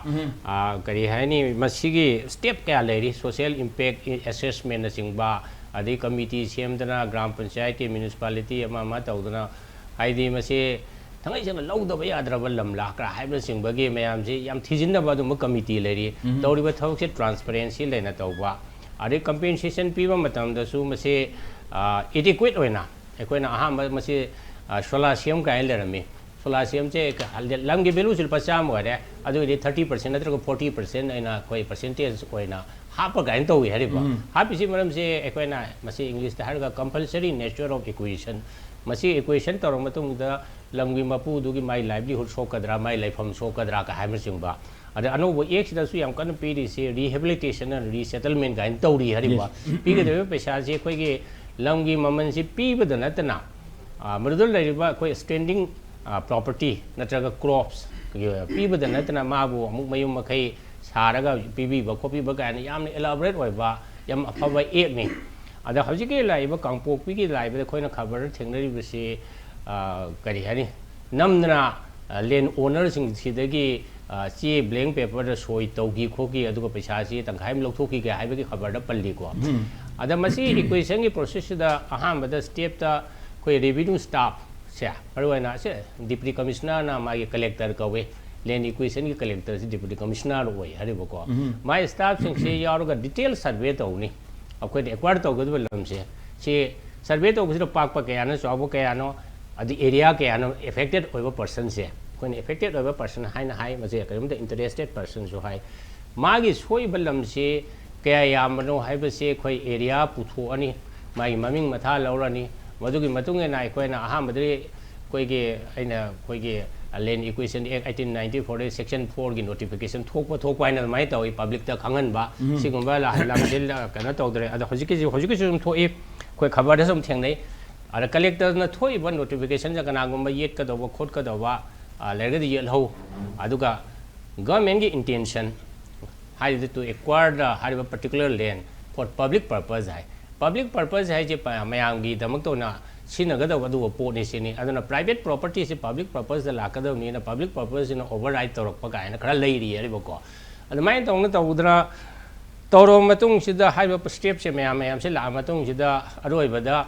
ꯑ, ꯀꯔꯤ ꯍꯥꯏꯅꯤ, ꯃꯁꯤꯒꯤ ꯁ꯭ꯇꯦꯞ ꯀꯌꯥ ꯂꯩꯔꯤ, social impact assessmentꯅꯆꯤꯡꯕ, ꯑꯗꯩ ꯀꯃꯤꯇꯤ ꯁꯦꯝꯗꯅ ꯒ꯭ꯔꯥꯝ ꯄꯟꯆꯥꯌꯠꯀꯤ, municipality ꯑꯃ ꯑꯃ ꯇꯧꯗꯅ, ꯍꯥꯏꯗꯤ ꯃꯁꯤ ꯊꯥꯡꯒꯩ ꯁꯦꯡꯅ ꯂꯧꯗꯕ ꯌꯥꯗ꯭ꯔꯕ ꯂꯝ ꯂꯥꯛꯈ꯭ꯔꯥ ꯍꯥꯏꯕꯅꯆꯤꯡꯕꯒꯤ ꯃꯌꯥꯝꯁꯤ ꯌꯥꯝ ꯊꯤꯖꯤꯟꯅꯕ ꯑꯗꯨꯝꯕ ꯀꯃꯤꯇꯤ ꯂꯩꯔꯤ꯫ ꯇꯧꯔꯤꯕ ꯊꯕꯛꯁꯦ transparency ꯂꯩꯅ ꯇꯧꯕ, ꯑꯗꯩ compensation ꯄꯤꯕ ꯃꯇꯝꯗꯁꯨ ꯃꯁꯤ, ꯑ, adequate ꯑꯣꯏꯅ ꯑꯩꯈꯣꯏꯅ ꯑꯍꯥꯟꯕ ꯃꯁꯤ, ꯑ, ꯁꯣꯂꯥ ꯁꯦꯝ ꯀꯥꯏꯅ ꯂꯩꯔꯝꯃꯤ꯫ ꯁꯣꯂꯥ ꯁꯦꯝꯁꯦ ꯂꯝꯒꯤ valueꯁꯤ ꯂꯨꯄꯥ ꯆꯥꯝꯃ ꯑꯣꯏꯔꯦ, ꯑꯗꯨꯒꯤꯗꯤ thirty percent ꯅꯠꯇ꯭ꯔꯒ forty percent ꯑꯣꯏꯅ ꯑꯩꯈꯣꯏ percentage ꯑꯣꯏꯅ ꯍꯥꯞꯄ ꯀꯥꯏꯅ ꯇꯧꯏ ꯍꯥꯏꯔꯤꯕ꯫ ꯍꯥꯞꯄꯤꯁꯤ ꯃꯔꯝꯁꯦ ꯑꯩꯈꯣꯏꯅ ꯃꯁꯤ Englishꯇ ꯍꯥꯏꯔꯒ compulsory nature of acquisition꯫ ꯃꯁꯤ acquisition ꯇꯧꯔꯕ ꯃꯇꯨꯡꯗ ꯂꯝꯒꯤ ꯃꯄꯨꯗꯨꯒꯤ ꯃꯥꯏ livelihood ꯁꯣꯛꯀꯗ꯭ꯔꯥ, ꯃꯥꯏ ꯂꯩꯐꯝ ꯁꯣꯛꯀꯗ꯭ꯔꯥ ꯀ ꯍꯥꯏꯕꯅꯆꯤꯡꯕ꯫ ꯑꯗ ꯑꯅꯧꯕ ꯑꯦꯛꯁꯤꯗꯁꯨ ꯌꯥꯝ ꯀꯟꯅ ꯄꯤꯔꯤꯁꯤ rehabilitation and resettlement ꯀꯥꯏꯅ ꯇꯧꯔꯤ ꯍꯥꯏꯔꯤꯕ꯫ ꯄꯤꯒꯗꯧꯔꯤꯕ ꯄꯩꯁꯥꯁꯤ ꯑꯩꯈꯣꯏꯒꯤ ꯂꯝꯒꯤ ꯃꯃꯜꯁꯤ ꯄꯤꯕꯗ ꯅꯠꯇꯅ, ꯑ, ꯃꯗꯨꯗ ꯂꯩꯔꯤꯕ ꯑꯩꯈꯣꯏ standing, ꯑ, property ꯅꯠꯇ꯭ꯔꯒ crops ꯄꯤꯕꯗ ꯅꯠꯇꯅ ꯃꯥꯕꯨ ꯑꯃꯨꯛ ꯃꯌꯨꯝ ꯃꯀꯩ ꯁꯥꯔꯒ ꯄꯤꯕꯤꯕ ꯈꯣꯠꯄꯤꯕ ꯀꯥꯏꯅ ꯌꯥꯝꯅ elaborate ꯑꯣꯏꯕ ꯌꯥꯝ ꯑꯐꯕ ꯑꯦꯛꯅꯤ꯫ ꯑꯗ ꯍꯧꯖꯤꯛꯀꯤ ꯂꯥꯛꯏꯕ ꯀꯥꯡꯄꯣꯛꯄꯤꯒꯤ ꯂꯥꯛꯏꯕꯗ ꯑꯩꯈꯣꯏꯅ ꯈꯕꯔꯗ ꯊꯦꯡꯅꯔꯤꯕꯁꯤ, ꯑ, ꯀꯔꯤ ꯍꯥꯏꯅꯤ, ꯅꯝꯗꯅ, ꯑ, land ownerꯁꯤꯡꯁꯤꯗꯒꯤ, ꯑ, ꯆꯦ blank paperꯗ ꯁꯣꯏ ꯇꯧꯈꯤ ꯈꯣꯠꯈꯤ, ꯑꯗꯨꯒ ꯄꯩꯁꯥꯁꯤ ꯇꯪꯈꯥꯏ ꯑꯃ ꯂꯧꯊꯣꯛꯈꯤꯒꯦ ꯍꯥꯏꯕꯒꯤ ꯈꯕꯔꯗ ꯄꯜꯂꯤꯀꯣ꯫ ꯑꯗ ꯃꯁꯤ acquisitionꯒꯤ processꯁꯤꯗ ꯑꯍꯥꯟꯕꯗ stepꯇ ꯑꯩꯈꯣꯏ revenue staff ꯁꯦ ꯃꯔꯨ ꯑꯣꯏꯅ ꯁꯦ ꯗꯤꯄꯨꯇꯤ ꯀꯃꯤꯁꯅꯔꯅ ꯃꯥꯒꯤ ꯀꯂꯦꯛꯇꯔ ꯀꯧꯏ, ꯂꯦꯟ ꯏꯀ꯭ꯋꯤꯖꯟꯒꯤ ꯀꯂꯦꯛꯇꯔꯁꯤ ꯗꯤꯄꯨꯇꯤ ꯀꯃꯤꯁꯅꯔ ꯑꯣꯏ ꯍꯥꯏꯔꯤꯕꯀꯣ꯫ ꯃꯥꯏ ꯁ꯭ꯇꯥꯐꯁꯤꯡꯁꯤ ꯌꯥꯎꯔꯒ ꯗꯤꯇꯦꯜ ꯁꯔꯚꯦ ꯇꯧꯅꯤ꯫ ꯑꯩꯈꯣꯏꯅ ꯑꯦꯀ꯭ꯋꯥꯌꯔ ꯇꯧꯒꯗꯕ ꯂꯝꯁꯦ ꯁꯤ ꯁꯔꯚꯦ ꯇꯧꯕꯁꯤꯗ ꯄꯥꯛꯄ ꯀꯌꯥꯅꯣ, ꯆꯥꯎꯕ ꯀꯌꯥꯅꯣ, ꯑꯗꯨ ꯑꯦꯔꯤꯌꯥ ꯀꯌꯥꯅꯣ ꯑꯦꯐꯦꯛꯇꯦꯠ ꯑꯣꯏꯕ ꯄꯔꯁꯟꯁꯦ ꯑꯩꯈꯣꯏꯅ ꯑꯦꯐꯦꯛꯇꯦꯠ ꯑꯣꯏꯕ ꯄꯔꯁꯟ ꯍꯥꯏꯅ ꯍꯥꯏ꯫ ꯃꯁꯦ ꯀꯔꯤꯒꯨꯝꯕꯗ ꯏꯟꯇꯔꯦꯁꯇꯦꯠ ꯄꯔꯁꯟꯁꯨ ꯍꯥꯏ꯫ ꯃꯥꯒꯤ ꯁꯣꯛꯏꯕ ꯂꯝꯁꯤ ꯀꯌꯥ ꯌꯥꯝꯕꯅꯣ ꯍꯥꯏꯕꯁꯤ ꯑꯩꯈꯣꯏ ꯑꯦꯔꯤꯌꯥ ꯄꯨꯊꯣꯛꯑꯅꯤ, ꯃꯥꯒꯤ ꯃꯃꯤꯡ ꯃꯊꯥ ꯂꯧꯔꯅꯤ꯫ ꯃꯗꯨꯒꯤ ꯃꯇꯨꯡ ꯏꯟꯅ ꯑꯩꯈꯣꯏꯅ ꯑꯍꯥꯟꯕꯗꯗꯤ ꯑꯩꯈꯣꯏꯒꯤ, ꯑꯩꯅ ꯑꯩꯈꯣꯏꯒꯤ ꯂꯦꯟ ꯏꯀ꯭ꯋꯤꯖꯟ ꯑꯦꯛ ꯑꯩꯠꯇꯤꯟ ꯅꯥꯏꯟꯇꯤ ꯐꯣꯔꯗ ꯁꯦꯛꯁꯟ ꯐꯣꯔꯒꯤ ꯅꯣꯇꯤꯐꯤꯀꯦꯁꯟ ꯊꯣꯛꯄ ꯊꯣꯛꯄ ꯍꯥꯏꯅ ꯑꯗꯨꯃꯥꯏꯅ ꯇꯧꯏ, ꯄꯕ꯭ꯂꯤꯛꯇ ꯈꯪꯍꯟꯕ꯫ ꯁꯤꯒꯨꯝꯕ ꯂ-, ꯂꯝꯁꯤ ꯂ-, ꯀꯩꯅꯣ ꯇꯧꯗ꯭ꯔꯦ꯫ ꯑꯗꯣ ꯍꯧꯖꯤꯛꯀꯤꯁꯤ, ꯍꯧꯖꯤꯛꯀꯤꯁꯨ ꯑꯗꯨꯝ ꯊꯣꯛꯏ, ꯑꯩꯈꯣꯏ ꯈꯕꯔꯗꯁꯨ ꯑꯗꯨꯝ ꯊꯦꯡꯅꯩ꯫ ꯑꯗ ꯀꯂꯦꯛꯇꯔꯅ ꯊꯣꯛꯏꯕ ꯅꯣꯇꯤꯐꯤꯀꯦꯁꯟꯁꯦ ꯀꯅꯥꯒꯨꯝꯕ ꯌꯦꯠꯀꯗꯧꯕ ꯈꯣꯠꯀꯗꯧꯕ, ꯑ, ꯂꯩꯔꯒꯗꯤ ꯌꯦꯠꯍꯧ꯫ ꯑꯗꯨꯒ ꯒꯚꯔꯟꯃꯦꯟꯒꯤ ꯏꯟꯇꯦꯟꯁꯟ ꯍꯥꯏꯔꯤꯕ to acquire the ꯍꯥꯏꯔꯤꯕ particular land for public purpose ꯍꯥꯏ꯫ ꯄꯕ꯭ꯂꯤꯛ ꯄꯔꯄꯁ ꯍꯥꯏꯁꯦ ꯄ-, ꯃꯌꯥꯝꯒꯤꯗꯃꯛꯇ ꯑꯣꯏꯅ ꯁꯤꯖꯤꯟꯅꯒꯗꯧꯕ ꯑꯗꯨꯒꯨꯝꯕ ꯄꯣꯠꯅꯤ ꯁꯤꯅꯤ꯫ ꯑꯗꯨꯅ ꯄ꯭ꯔꯥꯏꯚꯦꯠ ꯄ꯭ꯔꯣꯄꯔꯇꯤꯁꯤ ꯄꯕ꯭ꯂꯤꯛ ꯄꯔꯄꯁꯇ ꯂꯥꯛꯀꯗꯕꯅꯤꯅ ꯄꯕ꯭ꯂꯤꯛ ꯄꯔꯄꯁꯁꯤꯅ ꯑꯣꯚꯔꯔꯥꯏꯠ ꯇꯧꯔꯛꯄ ꯀꯥꯏꯅ ꯈꯔ ꯂꯩꯔꯤ ꯍꯥꯏꯔꯤꯕꯀꯣ꯫ ꯑꯗꯨꯃꯥꯏꯅ ꯇꯧꯅ ꯇꯧꯗꯅ ꯇꯧꯔꯕ ꯃꯇꯨꯡꯁꯤꯗ ꯍꯥꯏꯔꯤꯕ ꯁ꯭ꯇꯦꯞꯁꯦ ꯃꯌꯥꯝ ꯃꯌꯥꯝꯁꯦ ꯂꯥꯛꯑ ꯃꯇꯨꯡꯁꯤꯗ ꯑꯔꯣꯏꯕꯗ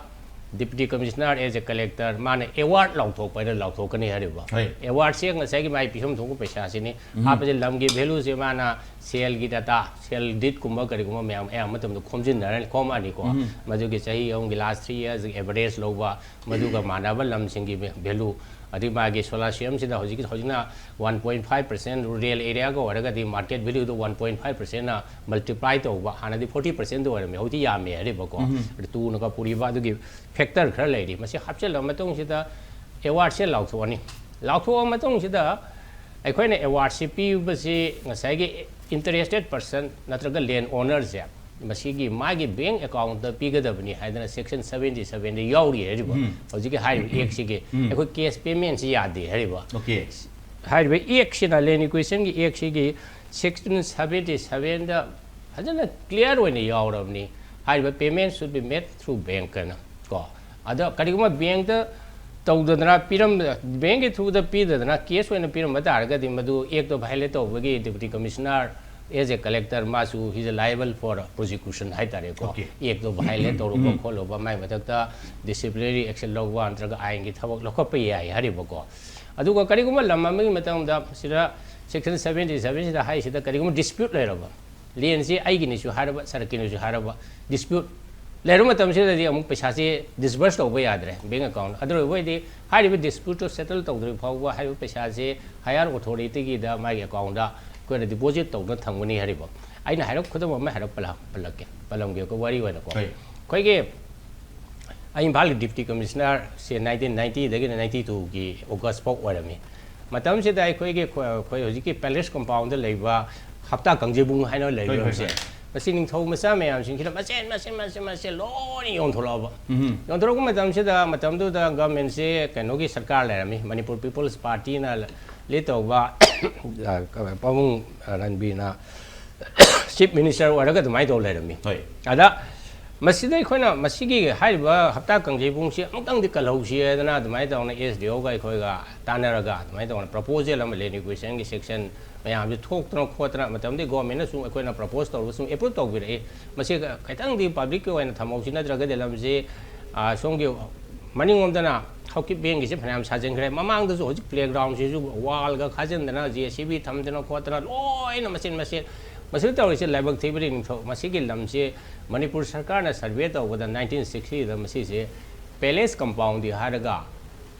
deputy commissioner as a collector ꯃꯥꯅ ꯑꯦꯋꯥꯔꯗ ꯂꯥꯎꯊꯣꯛꯄ ꯍꯥꯏꯅ ꯂꯥꯎꯊꯣꯛꯀꯅꯤ ꯍꯥꯏꯔꯤꯕ꯫ ꯍꯣꯏ꯫ ꯑꯦꯋꯥꯔꯗꯁꯦ ꯉꯁꯥꯏꯒꯤ ꯃꯥꯏ ꯄꯤꯐꯝ ꯊꯣꯛꯄ ꯄꯩꯁꯥꯁꯤꯅꯤ꯫ ꯍꯥꯞꯄꯁꯦ ꯂꯝꯒꯤ ꯚꯦꯂꯨꯁꯦ ꯃꯥꯅ ꯁꯦꯜꯒꯤ ꯗꯇꯥ, ꯁꯦꯜ ꯗꯤꯠꯀꯨꯝꯕ ꯀꯔꯤꯒꯨꯝꯕ ꯃꯌꯥꯝ ꯑꯌꯥꯝꯕ ꯃꯇꯝꯗ ꯈꯣꯝꯖꯤꯟꯅꯔꯅꯤ, ꯈꯣꯝꯃꯛꯑꯅꯤꯀꯣ꯫ ꯃꯗꯨꯒꯤ ꯆꯍꯤ ꯑꯍꯨꯝꯒꯤ ꯂꯥꯁ ꯊ꯭ꯔꯤ ꯌꯔꯁ ꯑꯦꯚꯔꯦꯖ ꯂꯧꯕ, ꯃꯗꯨꯒ ꯃꯥꯟꯅꯕ ꯂꯝꯁꯤꯡꯒꯤ ꯚꯦ-, ꯚꯦꯂꯨ, ꯑꯗꯩ ꯃꯥꯒꯤ ꯁꯣꯂꯥꯁꯤꯌꯝꯁꯤꯗ ꯍꯧꯖꯤꯛ, ꯍꯧꯖꯤꯛꯅ one point five percent, rural ꯑꯦꯔꯤꯌꯥꯒ ꯑꯣꯏꯔꯒꯗꯤ ꯃꯥꯔꯀꯦꯠ ꯚꯦꯂꯨꯗ ꯋꯥꯟ ꯄꯣꯏꯟ ꯐꯥꯏꯚ ꯄꯔꯁꯦꯟꯅ ꯃꯜꯇꯤꯄ꯭ꯂꯥꯏ ꯇꯧꯕ, ꯍꯥꯟꯅꯗꯤ ꯐꯣꯔꯇꯤ ꯄꯔꯁꯦꯟꯗ ꯑꯣꯏꯔꯝꯃꯤ, ꯍꯧꯖꯤꯛꯇꯤ ꯌꯥꯝꯃꯦ ꯍꯥꯏꯔꯤꯕꯀꯣ꯫ ꯑꯗꯨ ꯇꯨꯅꯒ ꯄꯨꯔꯤꯕ ꯑꯗꯨꯒꯤ ꯐꯦꯛꯇꯔ ꯈꯔ ꯂꯩꯔꯤ꯫ ꯃꯁꯤ ꯍꯥꯞꯆꯤꯜꯂꯕ ꯃꯇꯨꯡꯁꯤꯗ ꯑꯦꯋꯥꯔꯗꯁꯦ ꯂꯥꯎꯊꯣꯛꯑꯅꯤ꯫ ꯂꯥꯎꯊꯣꯛꯑ ꯃꯇꯨꯡꯁꯤꯗ ꯑꯩꯈꯣꯏꯅ ꯑꯦꯋꯥꯔꯗꯁꯤ ꯄꯤꯕꯁꯤ ꯉꯁꯥꯏꯒꯤ ꯏꯟꯇꯔꯦꯁꯇꯦꯠ ꯄꯔꯁꯟ ꯅꯠꯇ꯭ꯔꯒ ꯂꯦꯟ ꯑꯣꯅꯔꯁꯦ ꯃꯁꯤꯒꯤ ꯃꯥꯒꯤ ꯕꯦꯡ ꯑꯦꯀꯥꯎꯟꯗ ꯄꯤꯒꯗꯕꯅꯤ ꯍꯥꯏꯗꯅ ꯁꯦꯛꯁꯟ ꯁꯚꯦꯟꯇꯤ ꯁꯚꯦꯟꯗ ꯌꯥꯎꯔꯤ ꯍꯥꯏꯔꯤꯕ ꯍꯧꯖꯤꯛꯀꯤ ꯍꯥꯏꯔꯤꯕ ꯑꯦꯛꯁꯤꯒꯤ ꯑꯩꯈꯣꯏ ꯀꯦꯁ ꯄꯦꯃꯦꯟꯁꯤ ꯌꯥꯗꯦ ꯍꯥꯏꯔꯤꯕ꯫ ꯑꯣꯀꯦ꯫ ꯍꯥꯏꯔꯤꯕ ꯑꯦꯛꯁꯤꯅ, ꯂꯦꯟ ꯏꯀ꯭ꯋꯤꯖꯟꯒꯤ ꯑꯦꯛꯁꯤꯒꯤ ꯁꯦꯛꯁꯟ ꯁꯚꯦꯟꯇꯤ ꯁꯚꯦꯟꯗ ꯐꯖꯅ ꯀ꯭ꯂꯤꯌꯥꯔ ꯑꯣꯏꯅ ꯌꯥꯎꯔꯕꯅꯤ꯫ ꯍꯥꯏꯔꯤꯕ payment should be made through bank ꯍꯥꯏꯅ ꯀꯣ꯫ ꯑꯗꯣ ꯀꯔꯤꯒꯨꯝꯕ ꯕꯦꯡꯛꯇ ꯇꯧꯗꯗꯅ ꯄꯤꯔꯝ-, ꯕꯦꯡꯛꯀꯤ ꯊ꯭ꯔꯨꯗ ꯄꯤꯗꯗꯅ ꯀꯦꯁ ꯑꯣꯏꯅ ꯄꯤꯔꯝꯕ ꯇꯥꯔꯒꯗꯤ ꯃꯗꯨ ꯑꯦꯛꯇꯣ ꯚꯥꯏꯑꯣꯂꯦꯠ ꯇꯧꯕꯒꯤ deputy commissioner as a collector ꯃꯥꯁꯨ he's liable for prosecution ꯍꯥꯏꯇꯥꯔꯦꯀꯣ꯫ Okay. Act ꯇꯣ violate ꯇꯧꯔꯨꯕ ꯈꯣꯠꯂꯨꯕ, ꯃꯥꯏ ꯃꯊꯛꯇ disciplinary action ꯂꯧꯕ ꯅꯠꯇ꯭ꯔꯒ ꯑꯥꯏꯟꯒꯤ ꯊꯕꯛ ꯂꯧꯈꯠꯄ ꯌꯥꯏ ꯍꯥꯏꯔꯤꯕꯀꯣ꯫ ꯑꯗꯨꯒ ꯀꯔꯤꯒꯨꯝꯕ ꯂꯝ ꯑꯃꯒꯤ ꯃꯇꯥꯡꯗ ꯁꯤꯗ section seventy seven ꯁꯤꯗ ꯍꯥꯏꯁꯤꯗ ꯀꯔꯤꯒꯨꯝꯕ dispute ꯂꯩꯔꯕ, land ꯁꯤ ꯑꯩꯒꯤꯅꯤꯁꯨ ꯍꯥꯏꯔꯕ, ꯁꯔꯀꯥꯔꯒꯤꯅꯤꯁꯨ ꯍꯥꯏꯔꯕ, dispute ꯂꯩꯔꯕ ꯃꯇꯝꯁꯤꯗꯗꯤ ꯑꯃꯨꯛ ꯄꯩꯁꯥꯁꯤ disburse ꯇꯧꯕ ꯌꯥꯗ꯭ꯔꯦ bank account꯫ ꯑꯗꯨ ꯑꯣꯏꯕ ꯑꯣꯏꯗꯤ ꯍꯥꯏꯔꯤꯕ dispute ꯇꯣ settle ꯇꯧꯗ꯭ꯔꯤꯕ ꯐꯥꯎꯕ ꯍꯥꯏꯔꯤꯕ ꯄꯩꯁꯥꯁꯤ higher authority ꯒꯤꯗ ꯃꯥꯒꯤ account ꯇ ꯑꯩꯈꯣꯏꯅ deposit ꯇꯧꯗꯨꯅ ꯊꯝꯒꯅꯤ ꯍꯥꯏꯔꯤꯕ꯫ ꯑꯩꯅ ꯍꯥꯏꯔꯞ ꯈꯨꯗꯝ ꯑꯃ ꯍꯥꯏꯔꯞ ꯄꯜꯂ-, ꯄꯜꯂꯛꯀꯦ, ꯄꯜꯂꯝꯒꯦꯀꯣ, ꯋꯥꯔꯤ ꯑꯣꯏꯅꯀꯣ꯫ ꯍꯣꯏ꯫ ꯑꯩꯈꯣꯏꯒꯤ ꯑꯩ ꯏꯝꯐꯥꯜꯒꯤ deputy commissioner ꯁꯦ nineteen ninety ꯗꯒꯤꯅ ninety two ꯒꯤ August ꯐꯥꯎ ꯑꯣꯏꯔꯝꯃꯤ꯫ ꯃꯇꯝꯁꯤꯗ ꯑꯩꯈꯣꯏꯒꯤ, ꯑꯩꯈꯣꯏ ꯍꯧꯖꯤꯛꯀꯤ palace compound ꯗ ꯂꯩꯕ ꯍꯞꯇꯥ ꯀꯥꯡꯖꯩꯕꯨꯡ ꯍꯥꯏꯅ ꯂꯩꯕ ꯍꯣꯏ, ꯍꯣꯏ, ꯂꯝꯁꯦ, ꯍꯣꯏ꯫ ꯃꯁꯤ ꯅꯤꯡꯊꯧ ꯃꯆꯥ ꯃꯌꯥꯝꯁꯤꯡꯁꯤꯅ ꯃꯆꯦꯠ ꯃꯆꯦꯠ ꯃꯆꯦꯠ ꯃꯆꯦꯠ ꯂꯣꯏꯅ ꯌꯣꯟꯊꯣꯛꯂꯛꯑꯕ꯫ ꯎꯝ꯫ ꯌꯣꯟꯊꯣꯔꯛꯄ ꯃꯇꯝꯁꯤꯗ, ꯃꯇꯝꯗꯨꯗ government ꯁꯦ ꯀꯩꯅꯣꯒꯤ ꯁꯔꯀꯥꯔ ꯂꯩꯔꯝꯃꯤ, Manipur People's Party ꯅ lead ꯇꯧꯕ, ꯄꯥꯕꯨꯡ ꯔꯟꯕꯤꯔꯅ chief minister ꯑꯣꯏꯔꯒ ꯑꯗꯨꯃꯥꯏꯅ ꯇꯧ ꯂꯩꯔꯝꯃꯤ꯫ ꯍꯣꯏ꯫ ꯑꯗ ꯃꯁꯤꯗ ꯑꯩꯈꯣꯏꯅ ꯃꯁꯤꯒꯤ ꯍꯥꯏꯔꯤꯕ ꯍꯞꯇꯥ ꯀꯥꯡꯖꯩꯕꯨꯡꯁꯤ ꯑꯃꯨꯛꯇꯪꯗꯤ ꯀꯜꯍꯧꯁꯤ ꯍꯥꯏꯗꯅ ꯑꯗꯨꯃꯥꯏꯅ ꯇꯧꯅ S D O ꯒ ꯑꯩꯈꯣꯏꯒ ꯇꯥꯟꯅꯔꯒ ꯑꯗꯨꯃꯥꯏꯅ ꯇꯧꯅ proposal ꯑꯃ land acquisition ꯒꯤ section ꯃꯌꯥꯝꯁꯤ ꯊꯣꯛꯇꯅ ꯈꯣꯠꯇꯅ ꯃꯇꯝꯗꯨꯗꯤ government ꯅ ꯁꯨꯝ ꯑꯩꯈꯣꯏꯅ propose ꯇꯧꯔꯒ ꯁꯨꯝ approve ꯇꯧꯕꯤꯔꯛꯏ꯫ ꯃꯁꯤ ꯈꯤꯇꯪꯗꯤ public ꯀꯤ ꯑꯣꯏꯅ ꯊꯝꯍꯧꯁꯤ, ꯅꯠꯇ꯭ꯔꯒꯗꯤ ꯂꯝꯁꯤ, ꯑ, ꯁꯣꯝꯒꯤ ꯃꯅꯤꯡꯂꯣꯝꯗꯅ ꯍꯧꯖꯤꯛ bank ꯒꯤꯁꯦ ꯐꯅꯌꯥꯝ ꯁꯥꯖꯤꯟꯈ꯭ꯔꯦ꯫ ꯃꯃꯥꯡꯗꯁꯨ ꯍꯧꯖꯤꯛ playground ꯁꯤꯁꯨ wall ꯒ ꯈꯥꯖꯤꯟꯗꯅ, J C B ꯊꯝꯗꯅ ꯈꯣꯠꯇꯅ ꯂꯣꯏꯅ ꯃꯆꯦꯠ ꯃꯆꯦꯠ꯫ ꯃꯁꯤꯗ ꯇꯧꯔꯤꯁꯦ ꯂꯥꯏꯕꯛ ꯊꯤꯕꯗꯤ ꯅꯤꯡꯊꯧ, ꯃꯁꯤꯒꯤ ꯂꯝꯁꯤ ꯃꯅꯤꯄꯨꯔ ꯁꯔꯀꯥꯔꯅ survey ꯇꯧꯕꯗ nineteen sixty ꯗ ꯃꯁꯤꯁꯦ palace compound ꯗꯤ ꯍꯥꯏꯔꯒ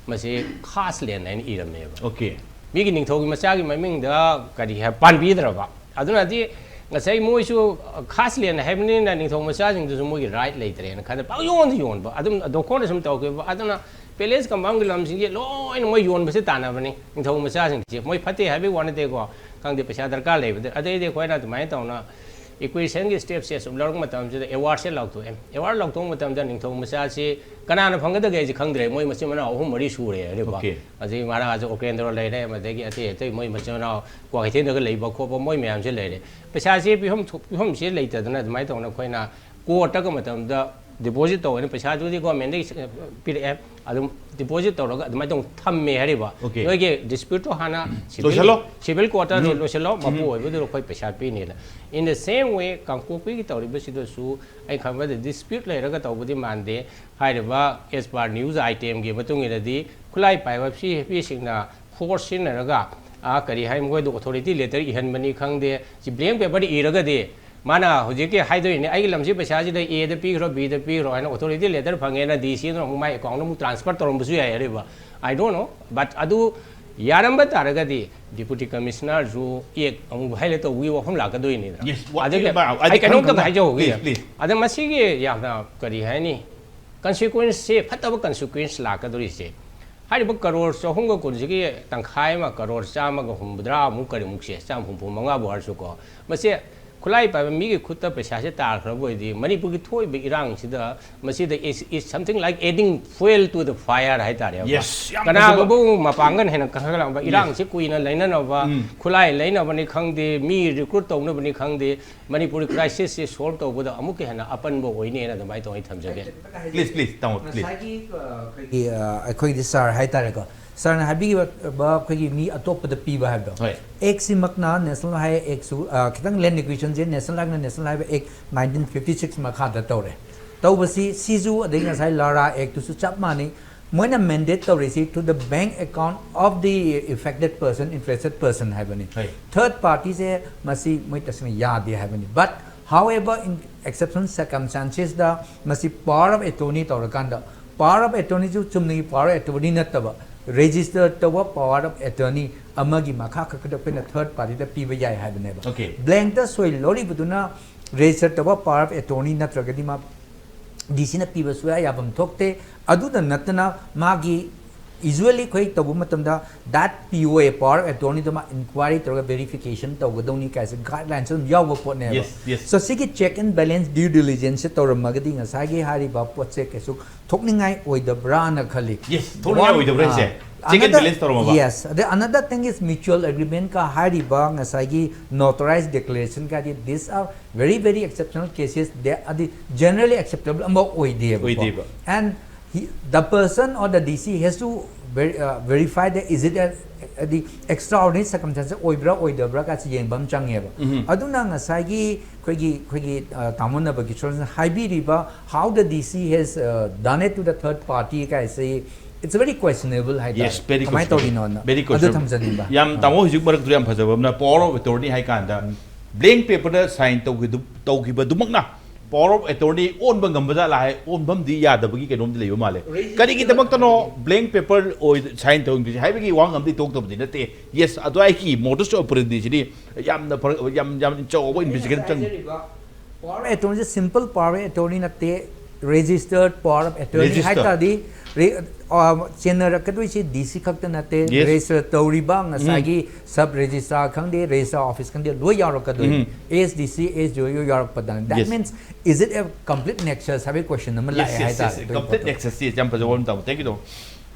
ꯃꯁꯤ khas land ꯍꯥꯏꯅ ꯏꯔꯝꯃꯦꯕ꯫ Okay꯫ ꯃꯤꯒꯤ ꯅꯤꯡꯊꯧꯒꯤ ꯃꯆꯥꯒꯤ ꯃꯃꯤꯡꯗ ꯀꯔꯤ ꯍꯥꯏ, ꯄꯥꯟꯕꯤꯗ꯭ꯔꯕ꯫ ꯑꯗꯨꯅꯗꯤ ꯉꯁꯥꯏ ꯃꯣꯏꯁꯨ khas land ꯍꯥꯏꯕꯅꯤꯅ ꯅꯤꯡꯊꯧ ꯃꯆꯥꯁꯤꯡꯗꯨꯁꯨ ꯃꯣꯏꯒꯤ right ꯂꯩꯇ꯭ꯔꯦꯅ ꯈꯟꯗ ꯄꯪꯌꯣꯟꯗ ꯌꯣꯟꯕ꯫ ꯑꯗꯨꯝ ꯗꯣꯀꯣꯟꯗ ꯁꯨꯝ ꯇꯧꯈꯤꯕ꯫ ꯑꯗꯨꯅ palace compound ꯒꯤ ꯂꯝꯁꯤꯡꯁꯦ ꯂꯣꯏꯅ ꯃꯣꯏ ꯌꯣꯟꯕꯁꯦ ꯇꯥꯟꯅꯕꯅꯤ ꯅꯤꯡꯊꯧ ꯃꯆꯥꯁꯤꯡꯁꯦ꯫ ꯃꯣꯏ ꯐꯠꯇꯦ ꯍꯥꯏꯕꯒꯤ ꯋꯥ ꯅꯠꯇꯦꯀꯣ, ꯈꯪꯗꯦ, ꯄꯩꯁꯥ ꯗꯔꯀꯥꯔ ꯂꯩꯕꯗ꯫ ꯑꯗꯩꯗꯤ ꯑꯩꯈꯣꯏꯅ ꯑꯗꯨꯃꯥꯏꯅ ꯇꯧꯅ acquisition ꯒꯤ step ꯁꯦ ꯁꯨꯝ ꯂꯧꯔꯛꯄ ꯃꯇꯝꯁꯤꯗ award ꯁꯦ ꯂꯥꯎꯊꯣꯛꯑꯦ꯫ Award ꯂꯥꯎꯊꯣꯛꯄ ꯃꯇꯝꯗ ꯅꯤꯡꯊꯧ ꯃꯆꯥꯁꯤ ꯀꯅꯥꯅ ꯐꯪꯒꯗꯒꯦ ꯍꯥꯏꯁꯦ ꯈꯪꯗ꯭ꯔꯦ꯫ ꯃꯣꯏ ꯃꯆꯤꯟ ꯃꯅꯥꯎ ꯑꯍꯨꯝ ꯃꯔꯤ ꯁꯨꯔꯦ ꯍꯥꯏꯔꯦꯀꯣ꯫ Okay꯫ ꯑꯗꯒꯤ ꯃꯍꯥꯔꯥꯖꯥ ꯎꯄꯦꯟꯗ꯭ꯔ ꯂꯩꯔꯦ, ꯑꯗꯒꯤ ꯑꯇꯩ ꯑꯇꯩ ꯃꯣꯏ ꯃꯆꯤꯟ ꯃꯅꯥꯎ ꯀ꯭ꯋꯥꯀꯩꯊꯦꯜꯗꯒ ꯂꯩꯕ ꯈꯣꯠꯄ ꯃꯣꯏ ꯃꯌꯥꯝꯁꯦ ꯂꯩꯔꯦ꯫ ꯄꯩꯁꯥꯁꯦ ꯄꯤꯐꯝ ꯊꯣꯛ-, ꯄꯤꯐꯝꯁꯦ ꯂꯩꯇꯗꯅ ꯑꯗꯨꯃꯥꯏꯅ ꯇꯧꯅ ꯑꯩꯈꯣꯏꯅ court ꯇꯒ ꯃꯇꯝꯗ ꯗꯤꯄꯣꯖꯤꯠ ꯇꯧꯋꯦꯅ ꯄꯩꯁꯥꯗꯨꯗꯤ ꯒꯣꯔꯃꯦꯟꯗꯒꯤ ꯄꯤꯔꯛꯑꯦ, ꯑꯗꯨꯝ ꯗꯤꯄꯣꯖꯤꯠ ꯇꯧꯔꯒ ꯑꯗꯨꯃꯥꯏꯅ ꯇꯧ ꯊꯝꯃꯦ ꯍꯥꯏꯔꯤꯕ꯫ Okay. ꯅꯣꯏꯒꯤ ꯗꯤꯁꯄ꯭ꯌꯨꯠꯇꯣ ꯍꯥꯟꯅ ꯂꯣꯏꯁꯜꯂꯣ꯫ ꯁꯤꯚꯤꯜ ꯀꯣꯔꯠꯇ ꯂꯣꯏꯁꯤꯜꯂꯣ, ꯃꯄꯨ ꯑꯣꯏꯕꯗꯨꯗ ꯑꯩꯈꯣꯏ ꯄꯩꯁꯥ ꯄꯤꯅꯤꯅ꯫ In the same way, ꯀꯥꯡꯄꯣꯛꯄꯤꯒꯤ ꯇꯧꯔꯤꯕꯁꯤꯗꯁꯨ ꯑꯩ ꯈꯟꯕꯗ ꯗꯤꯁꯄ꯭ꯌꯨꯠ ꯂꯩꯔꯒ ꯇꯧꯕꯗꯤ ꯃꯥꯟꯗꯦ꯫ ꯍꯥꯏꯔꯤꯕ, as per news item ꯒꯤ ꯃꯇꯨꯡ ꯏꯟꯅꯗꯤ, ꯈꯨꯠꯂꯥꯏ ꯄꯥꯏꯕ ꯁꯤ ꯃꯤꯁꯤꯡꯅ ꯐꯣꯔꯁ ꯁꯤꯖꯤꯟꯅꯔꯒ, ꯑꯥ, ꯀꯔꯤ ꯍꯥꯏ, ꯃꯈꯣꯏꯗ ꯑꯣꯊꯣꯔꯤꯇꯤ ꯂꯦꯇꯔ ꯏꯍꯟꯕꯅꯤ ꯈꯪꯗꯦ, ꯁꯤ ꯕ꯭ꯂꯦꯡ ꯄꯦꯄꯔꯗ ꯏꯔꯒꯗꯤ, ꯃꯥꯅ ꯍꯧꯖꯤꯛꯀꯤ ꯍꯥꯏꯗꯣꯏꯅꯦ, "ꯑꯩꯒꯤ ꯂꯝꯁꯤ ꯄꯩꯁꯥꯁꯤꯗ ꯑꯦꯗ ꯄꯤꯈ꯭ꯔꯣ, ꯕꯤꯗ ꯄꯤꯈ꯭ꯔꯣ" ꯍꯥꯏꯅ ꯑꯣꯊꯣꯔꯤꯇꯤ ꯂꯦꯇꯔ ꯐꯪꯉꯦꯅ ꯗꯤ ꯁꯤꯗꯨꯅ ꯑꯃꯨꯛ ꯃꯥꯏ ꯑꯦꯀꯥꯎꯟꯗ ꯑꯃꯨꯛ ꯇ꯭ꯔꯥꯟꯁꯐꯔ ꯇꯧꯔꯝꯕꯁꯨ ꯌꯥꯏ ꯑꯔꯤꯕ꯫ I don't know, but ꯑꯗꯨ ꯌꯥꯔꯝꯕ ꯇꯥꯔꯒꯗꯤ ꯗꯤꯄꯨꯇꯤ ꯀꯃꯤꯁꯅꯔꯁꯨ ꯑꯦꯛ ꯑꯃꯨꯛ ꯚꯥꯏꯑꯣꯂꯦꯠ ꯇꯧꯕꯒꯤ ꯋꯥꯐꯝ ꯂꯥꯛꯀꯗꯣꯏꯅꯤꯗꯅ꯫ Yes, what ꯑꯗꯒꯤ is about? I ꯑꯩ think ꯀꯩꯅꯣꯝꯇ ꯈꯪꯉꯦ꯫ ꯍꯥꯏꯖꯍꯧꯒꯦ꯫ Please, please. ꯑꯗ ꯃꯁꯤꯒꯤ ꯌꯥꯝꯅ ꯀꯔꯤ ꯍꯥꯏꯅꯤ, ꯀꯟꯁꯤꯀ꯭ꯋꯦꯟꯁꯁꯦ, ꯐꯠꯇꯕ ꯀꯟꯁꯤꯀ꯭ꯋꯦꯟꯁ ꯂꯥꯛꯀꯗꯧꯔꯤꯁꯦ, ꯍꯥꯏꯔꯤꯕ ꯀꯔꯣꯔ ꯆꯍꯨꯝꯒ ꯀꯨꯟꯁꯤꯒꯤ ꯇꯪꯈꯥꯏ ꯑꯃ, ꯀꯔꯣꯔ ꯆꯥꯝꯃꯒ ꯍꯨꯝꯐꯨꯇꯔꯥꯃꯨꯛ, ꯀꯔꯤꯃꯨꯛꯁꯦ, ꯆꯥꯝꯃ ꯍꯨꯝꯐꯨ ꯃꯉꯥꯕꯨ ꯍꯥꯏꯔꯁꯨꯀꯣ, ꯃꯁꯦ ꯈꯨꯠꯂꯥꯏ ꯄꯥꯏꯕ ꯃꯤꯒꯤ ꯈꯨꯠꯇ ꯄꯩꯁꯥꯁꯦ ꯇꯥꯈ꯭ꯔꯕ ꯑꯣꯏꯗꯤ, ꯃꯅꯤꯄꯨꯔꯒꯤ ꯊꯣꯛꯏꯕ ꯏꯔꯥꯡꯁꯤꯗ, ꯃꯁꯤꯗ is, is something like adding fuel to the fire ꯍꯥꯏꯇꯥꯔꯦꯕ꯫ Yes, ꯌꯥꯝ ꯀꯅꯥꯒꯨꯝꯕ ꯃꯄꯥꯡꯒꯜ ꯍꯦꯟꯅ ꯀꯟꯈꯠꯂꯛꯄ, Yes. ꯏꯔꯥꯡꯁꯤ ꯀꯨꯏꯅ ꯂꯩꯅꯅꯕ, ꯎꯝ. ꯈꯨꯠꯂꯥꯏ ꯂꯩꯅꯕꯅꯤ ꯈꯪꯗꯦ, ꯃꯤ ꯔꯤꯀ꯭ꯔꯨꯠ ꯇꯧꯅꯕꯅꯤ ꯈꯪꯗꯦ, ꯃꯅꯤꯄꯨꯔꯒꯤ ꯀ꯭ꯔꯥꯏꯁꯤꯁꯁꯤ ꯁꯣꯜꯕ ꯇꯧꯕꯗ ꯑꯃꯨꯛꯀ ꯍꯦꯟꯅ ꯑꯄꯟꯕ ꯑꯣꯏꯅꯦꯅ ꯑꯗꯨꯃꯥꯏꯅ ꯇꯧ ꯑꯩ ꯊꯝꯖꯒꯦ꯫ Please, please, ꯇꯥꯃꯣ, please. ꯉꯁꯥꯏꯒꯤ ꯑ, ꯑꯩꯈꯣꯏꯒꯤ ꯑ, ꯑꯩꯈꯣꯏꯒꯤ ꯁꯥꯔ ꯍꯥꯏꯇꯥꯔꯦꯀꯣ, ꯁꯥꯔꯅ ꯍꯥꯏꯕꯤꯈꯤꯕ ꯑꯩꯈꯣꯏꯒꯤ ꯃꯤ ꯑꯇꯣꯞꯄꯗ ꯄꯤꯕ ꯍꯥꯏꯕꯗꯣ, ꯍꯣꯏ. ꯑꯦꯛꯁꯤꯃꯛꯅ ꯅꯦꯁꯅꯦꯜ ꯍꯥꯏ ꯑꯦꯛꯁꯨ, ꯑ, ꯈꯤꯇꯪ ꯂꯦꯟ ꯑꯦꯀ꯭ꯋꯤꯖꯤꯁꯟꯁꯦ ꯅꯦꯁꯅꯦꯜ ꯍꯥꯏꯅ ꯅꯦꯁꯅꯦꯜ ꯍꯥꯏꯕ ꯑꯦꯛ ꯅꯥꯏꯟꯇꯤꯟ ꯐꯤꯐꯇꯤ ꯁꯤꯛꯁ ꯃꯈꯥꯗ ꯇꯧꯔꯦ꯫ ꯇꯧꯕꯁꯤ ꯁꯤꯁꯨ, ꯑꯗꯩ ꯉꯁꯥꯏ ꯂꯥꯔꯥ ꯑꯦꯛꯇꯨꯁꯨ ꯆꯞ ꯃꯥꯟꯅꯩ꯫ ꯃꯣꯏꯅ ꯃꯦꯟꯗꯦꯠ ꯇꯧꯔꯤꯁꯤ to the bank account of the affected person, interested person ꯍꯥꯏꯕꯅꯤ꯫ ꯍꯣꯏ. ꯊꯔꯗ ꯄꯥꯔꯇꯤꯁꯦ ꯃꯁꯤ ꯃꯣꯏ ꯇꯁꯦꯡꯅ ꯌꯥꯗꯦ ꯍꯥꯏꯕꯅꯤ꯫ But however, in exceptional circumstancesꯗ ꯃꯁꯤ power of attorney ꯇꯧꯔꯀꯥꯟꯗ, power of attorneyꯁꯨ ꯆꯨꯝꯅꯒꯤ power of attorney ꯅꯠꯇꯕ, register ꯇꯧꯕ power of attorney ꯑꯃꯒꯤ ꯃꯈꯥ ꯈꯛꯇꯗ ꯑꯩꯈꯣꯏꯅ ꯊꯔꯗ ꯄꯥꯔꯇꯤꯗ ꯄꯤꯕ ꯌꯥꯏ ꯍꯥꯏꯕꯅꯦꯕ꯫ Okay. Blankꯇ ꯁꯣꯏ ꯂꯧꯔꯤꯕꯗꯨꯅ register ꯇꯧꯕ power of attorney ꯅꯠꯇ꯭ꯔꯒꯗꯤ ꯃꯥ ꯗꯤ ꯁꯤꯅ ꯄꯤꯕ ꯁꯨꯡꯌꯥ ꯌꯥꯐꯝ ꯊꯣꯛꯇꯦ꯫ ꯑꯗꯨꯗ ꯅꯠꯇꯅ ꯃꯥꯒꯤ usually ꯑꯩꯈꯣꯏ ꯇꯧꯕ ꯃꯇꯝꯗ that P O A, power of attorneyꯗꯨ ꯃꯥ inquiry ꯇꯧꯔꯒ verification ꯇꯧꯒꯗꯧꯅꯤ ꯀꯥꯏꯁꯦ guidelines ꯑꯗꯨꯝ ꯌꯥꯎꯕ ꯄꯣꯠꯅꯦꯕ꯫ Yes, yes. So ꯁꯤꯒꯤ check and balance, due diligence ꯇꯧꯔꯝꯃꯒꯗꯤ ꯉꯁꯥꯏꯒꯤ ꯍꯥꯏꯔꯤꯕ ꯄꯣꯠꯁꯦ ꯀꯩꯁꯨ ꯊꯣꯛꯅꯤꯡꯉꯥꯏ ꯑꯣꯏꯗꯕ꯭ꯔꯥꯅ ꯈꯜꯂꯤ꯫ Yes, ꯊꯣꯛꯅꯤꯡꯉꯥꯏ ꯑꯣꯏꯗꯕ꯭ꯔꯥ ꯍꯥꯏꯁꯦ? ꯑꯥ, Check and balance ꯇꯧꯔꯝꯃꯕ? Yes, ꯑꯗꯩ another thing is mutual agreement ꯀ ꯍꯥꯏꯔꯤꯕ ꯉꯁꯥꯏꯒꯤ notarized declaration ꯀꯗꯤ, these are very very exceptional cases, they are the generally acceptable ꯑꯃ ꯑꯣꯏꯗꯦꯕ. ꯑꯣꯏꯗꯦꯕ. And he, the person or the D C has to ver, uh, verify that is it a, the extraordinary circumstance ꯑꯣꯏꯕ꯭ꯔꯥ ꯑꯣꯏꯗꯕ꯭ꯔꯥ ꯀꯥꯁꯤ ꯌꯦꯡꯕ ꯑꯃ ꯆꯪꯉꯦꯕ꯫ ꯑꯗꯨꯅ ꯉꯁꯥꯏꯒꯤ ꯑꯩꯈꯣꯏꯒꯤ ꯑꯩꯈꯣꯏꯒꯤ ꯇꯥꯃꯣ ꯅꯕꯀꯤꯁꯣꯔꯅ ꯍꯥꯏꯕꯤꯔꯤꯕ how the D C has uh, done it to the third party ꯀꯥꯏꯁꯤ, it's very questionable ꯍꯥꯏꯇꯥꯔꯦ꯫ Yes, very ꯀꯃꯥꯏꯅ questionable. ꯇꯧꯔꯤꯅꯣꯅ Very ꯑꯗꯨ questionable. ꯊꯝꯖꯅꯤꯡꯕ꯫ ꯌꯥꯝ ꯇꯥꯃꯣ ꯍꯧꯖꯤꯛ ꯃꯔꯛꯇꯨ ꯌꯥꯝ ꯐꯖꯕ ꯑꯃꯅ power of attorney ꯍꯥꯏ ꯀꯥꯟꯗ blank paper the sign ꯇꯧꯈꯤꯗꯨ ꯇꯧꯈꯤꯕꯗꯨꯃꯛꯅ power of attorney ꯑꯣꯟꯕ ꯉꯝꯕ ꯖꯥꯠꯂꯥ ꯍꯥꯏ, ꯑꯣꯟꯐꯝꯗꯤ ꯌꯥꯗꯕꯒꯤ ꯀꯩꯅꯣꯝꯗꯤ ꯂꯩꯕ ꯃꯥꯜꯂꯦ꯫ Register ꯀꯔꯤꯒꯤꯗꯃꯛꯇꯅꯣ blank paper ꯑꯣꯏ sign ꯇꯧꯍꯟꯕꯤꯁꯦ ꯍꯥꯏꯕꯒꯤ ꯋꯥ ꯑꯃꯗꯤ ꯊꯣꯛꯇꯕꯗꯤ ꯅꯠꯇꯦ꯫ Yes, ꯑꯗꯨꯋꯥꯏꯒꯤ modus operandi ꯁꯤꯗꯤ ꯌꯥꯝꯅ ꯐꯔ ꯌꯥꯝ ꯌꯥꯝ ꯆꯥꯎꯕ investigation ꯆꯪꯉꯤ꯫ Power of attorney say simple power of attorney ꯅꯠꯇꯦ, registered power of attorney Register. ꯍꯥꯏ ꯇꯥꯔꯗꯤ ꯔꯦ- ꯑ, ꯆꯦꯟꯅꯔꯛꯀꯗꯣꯏꯁꯤ D C ꯈꯛꯇ ꯅꯠꯇꯦ, Yes. register ꯇꯧꯔꯤꯕ ꯉꯁꯥꯏꯒꯤ sub registrar ꯈꯪꯗꯦ, registrar office ꯈꯪꯗꯦ, ꯂꯣꯏ ꯌꯥꯎꯔꯛꯀꯗꯣꯏꯅꯤ꯫ ꯎꯝ. A S D C, A S D O ꯌꯥꯎꯔꯛꯄꯗ꯫ That Yes. means is it a complete nexus ꯍꯥꯏꯕꯒꯤ question ꯑꯃ Yes, ꯂꯥꯛꯑꯦ yes, ꯍꯥꯏꯇꯥꯔꯦ꯫ yes, yes. Complete nexus ꯁꯤ ꯌꯥꯝ ꯐꯖꯕ ꯋꯥꯐꯝ ꯇꯥꯃꯣ꯫ Thank you ꯇꯥꯃꯣ꯫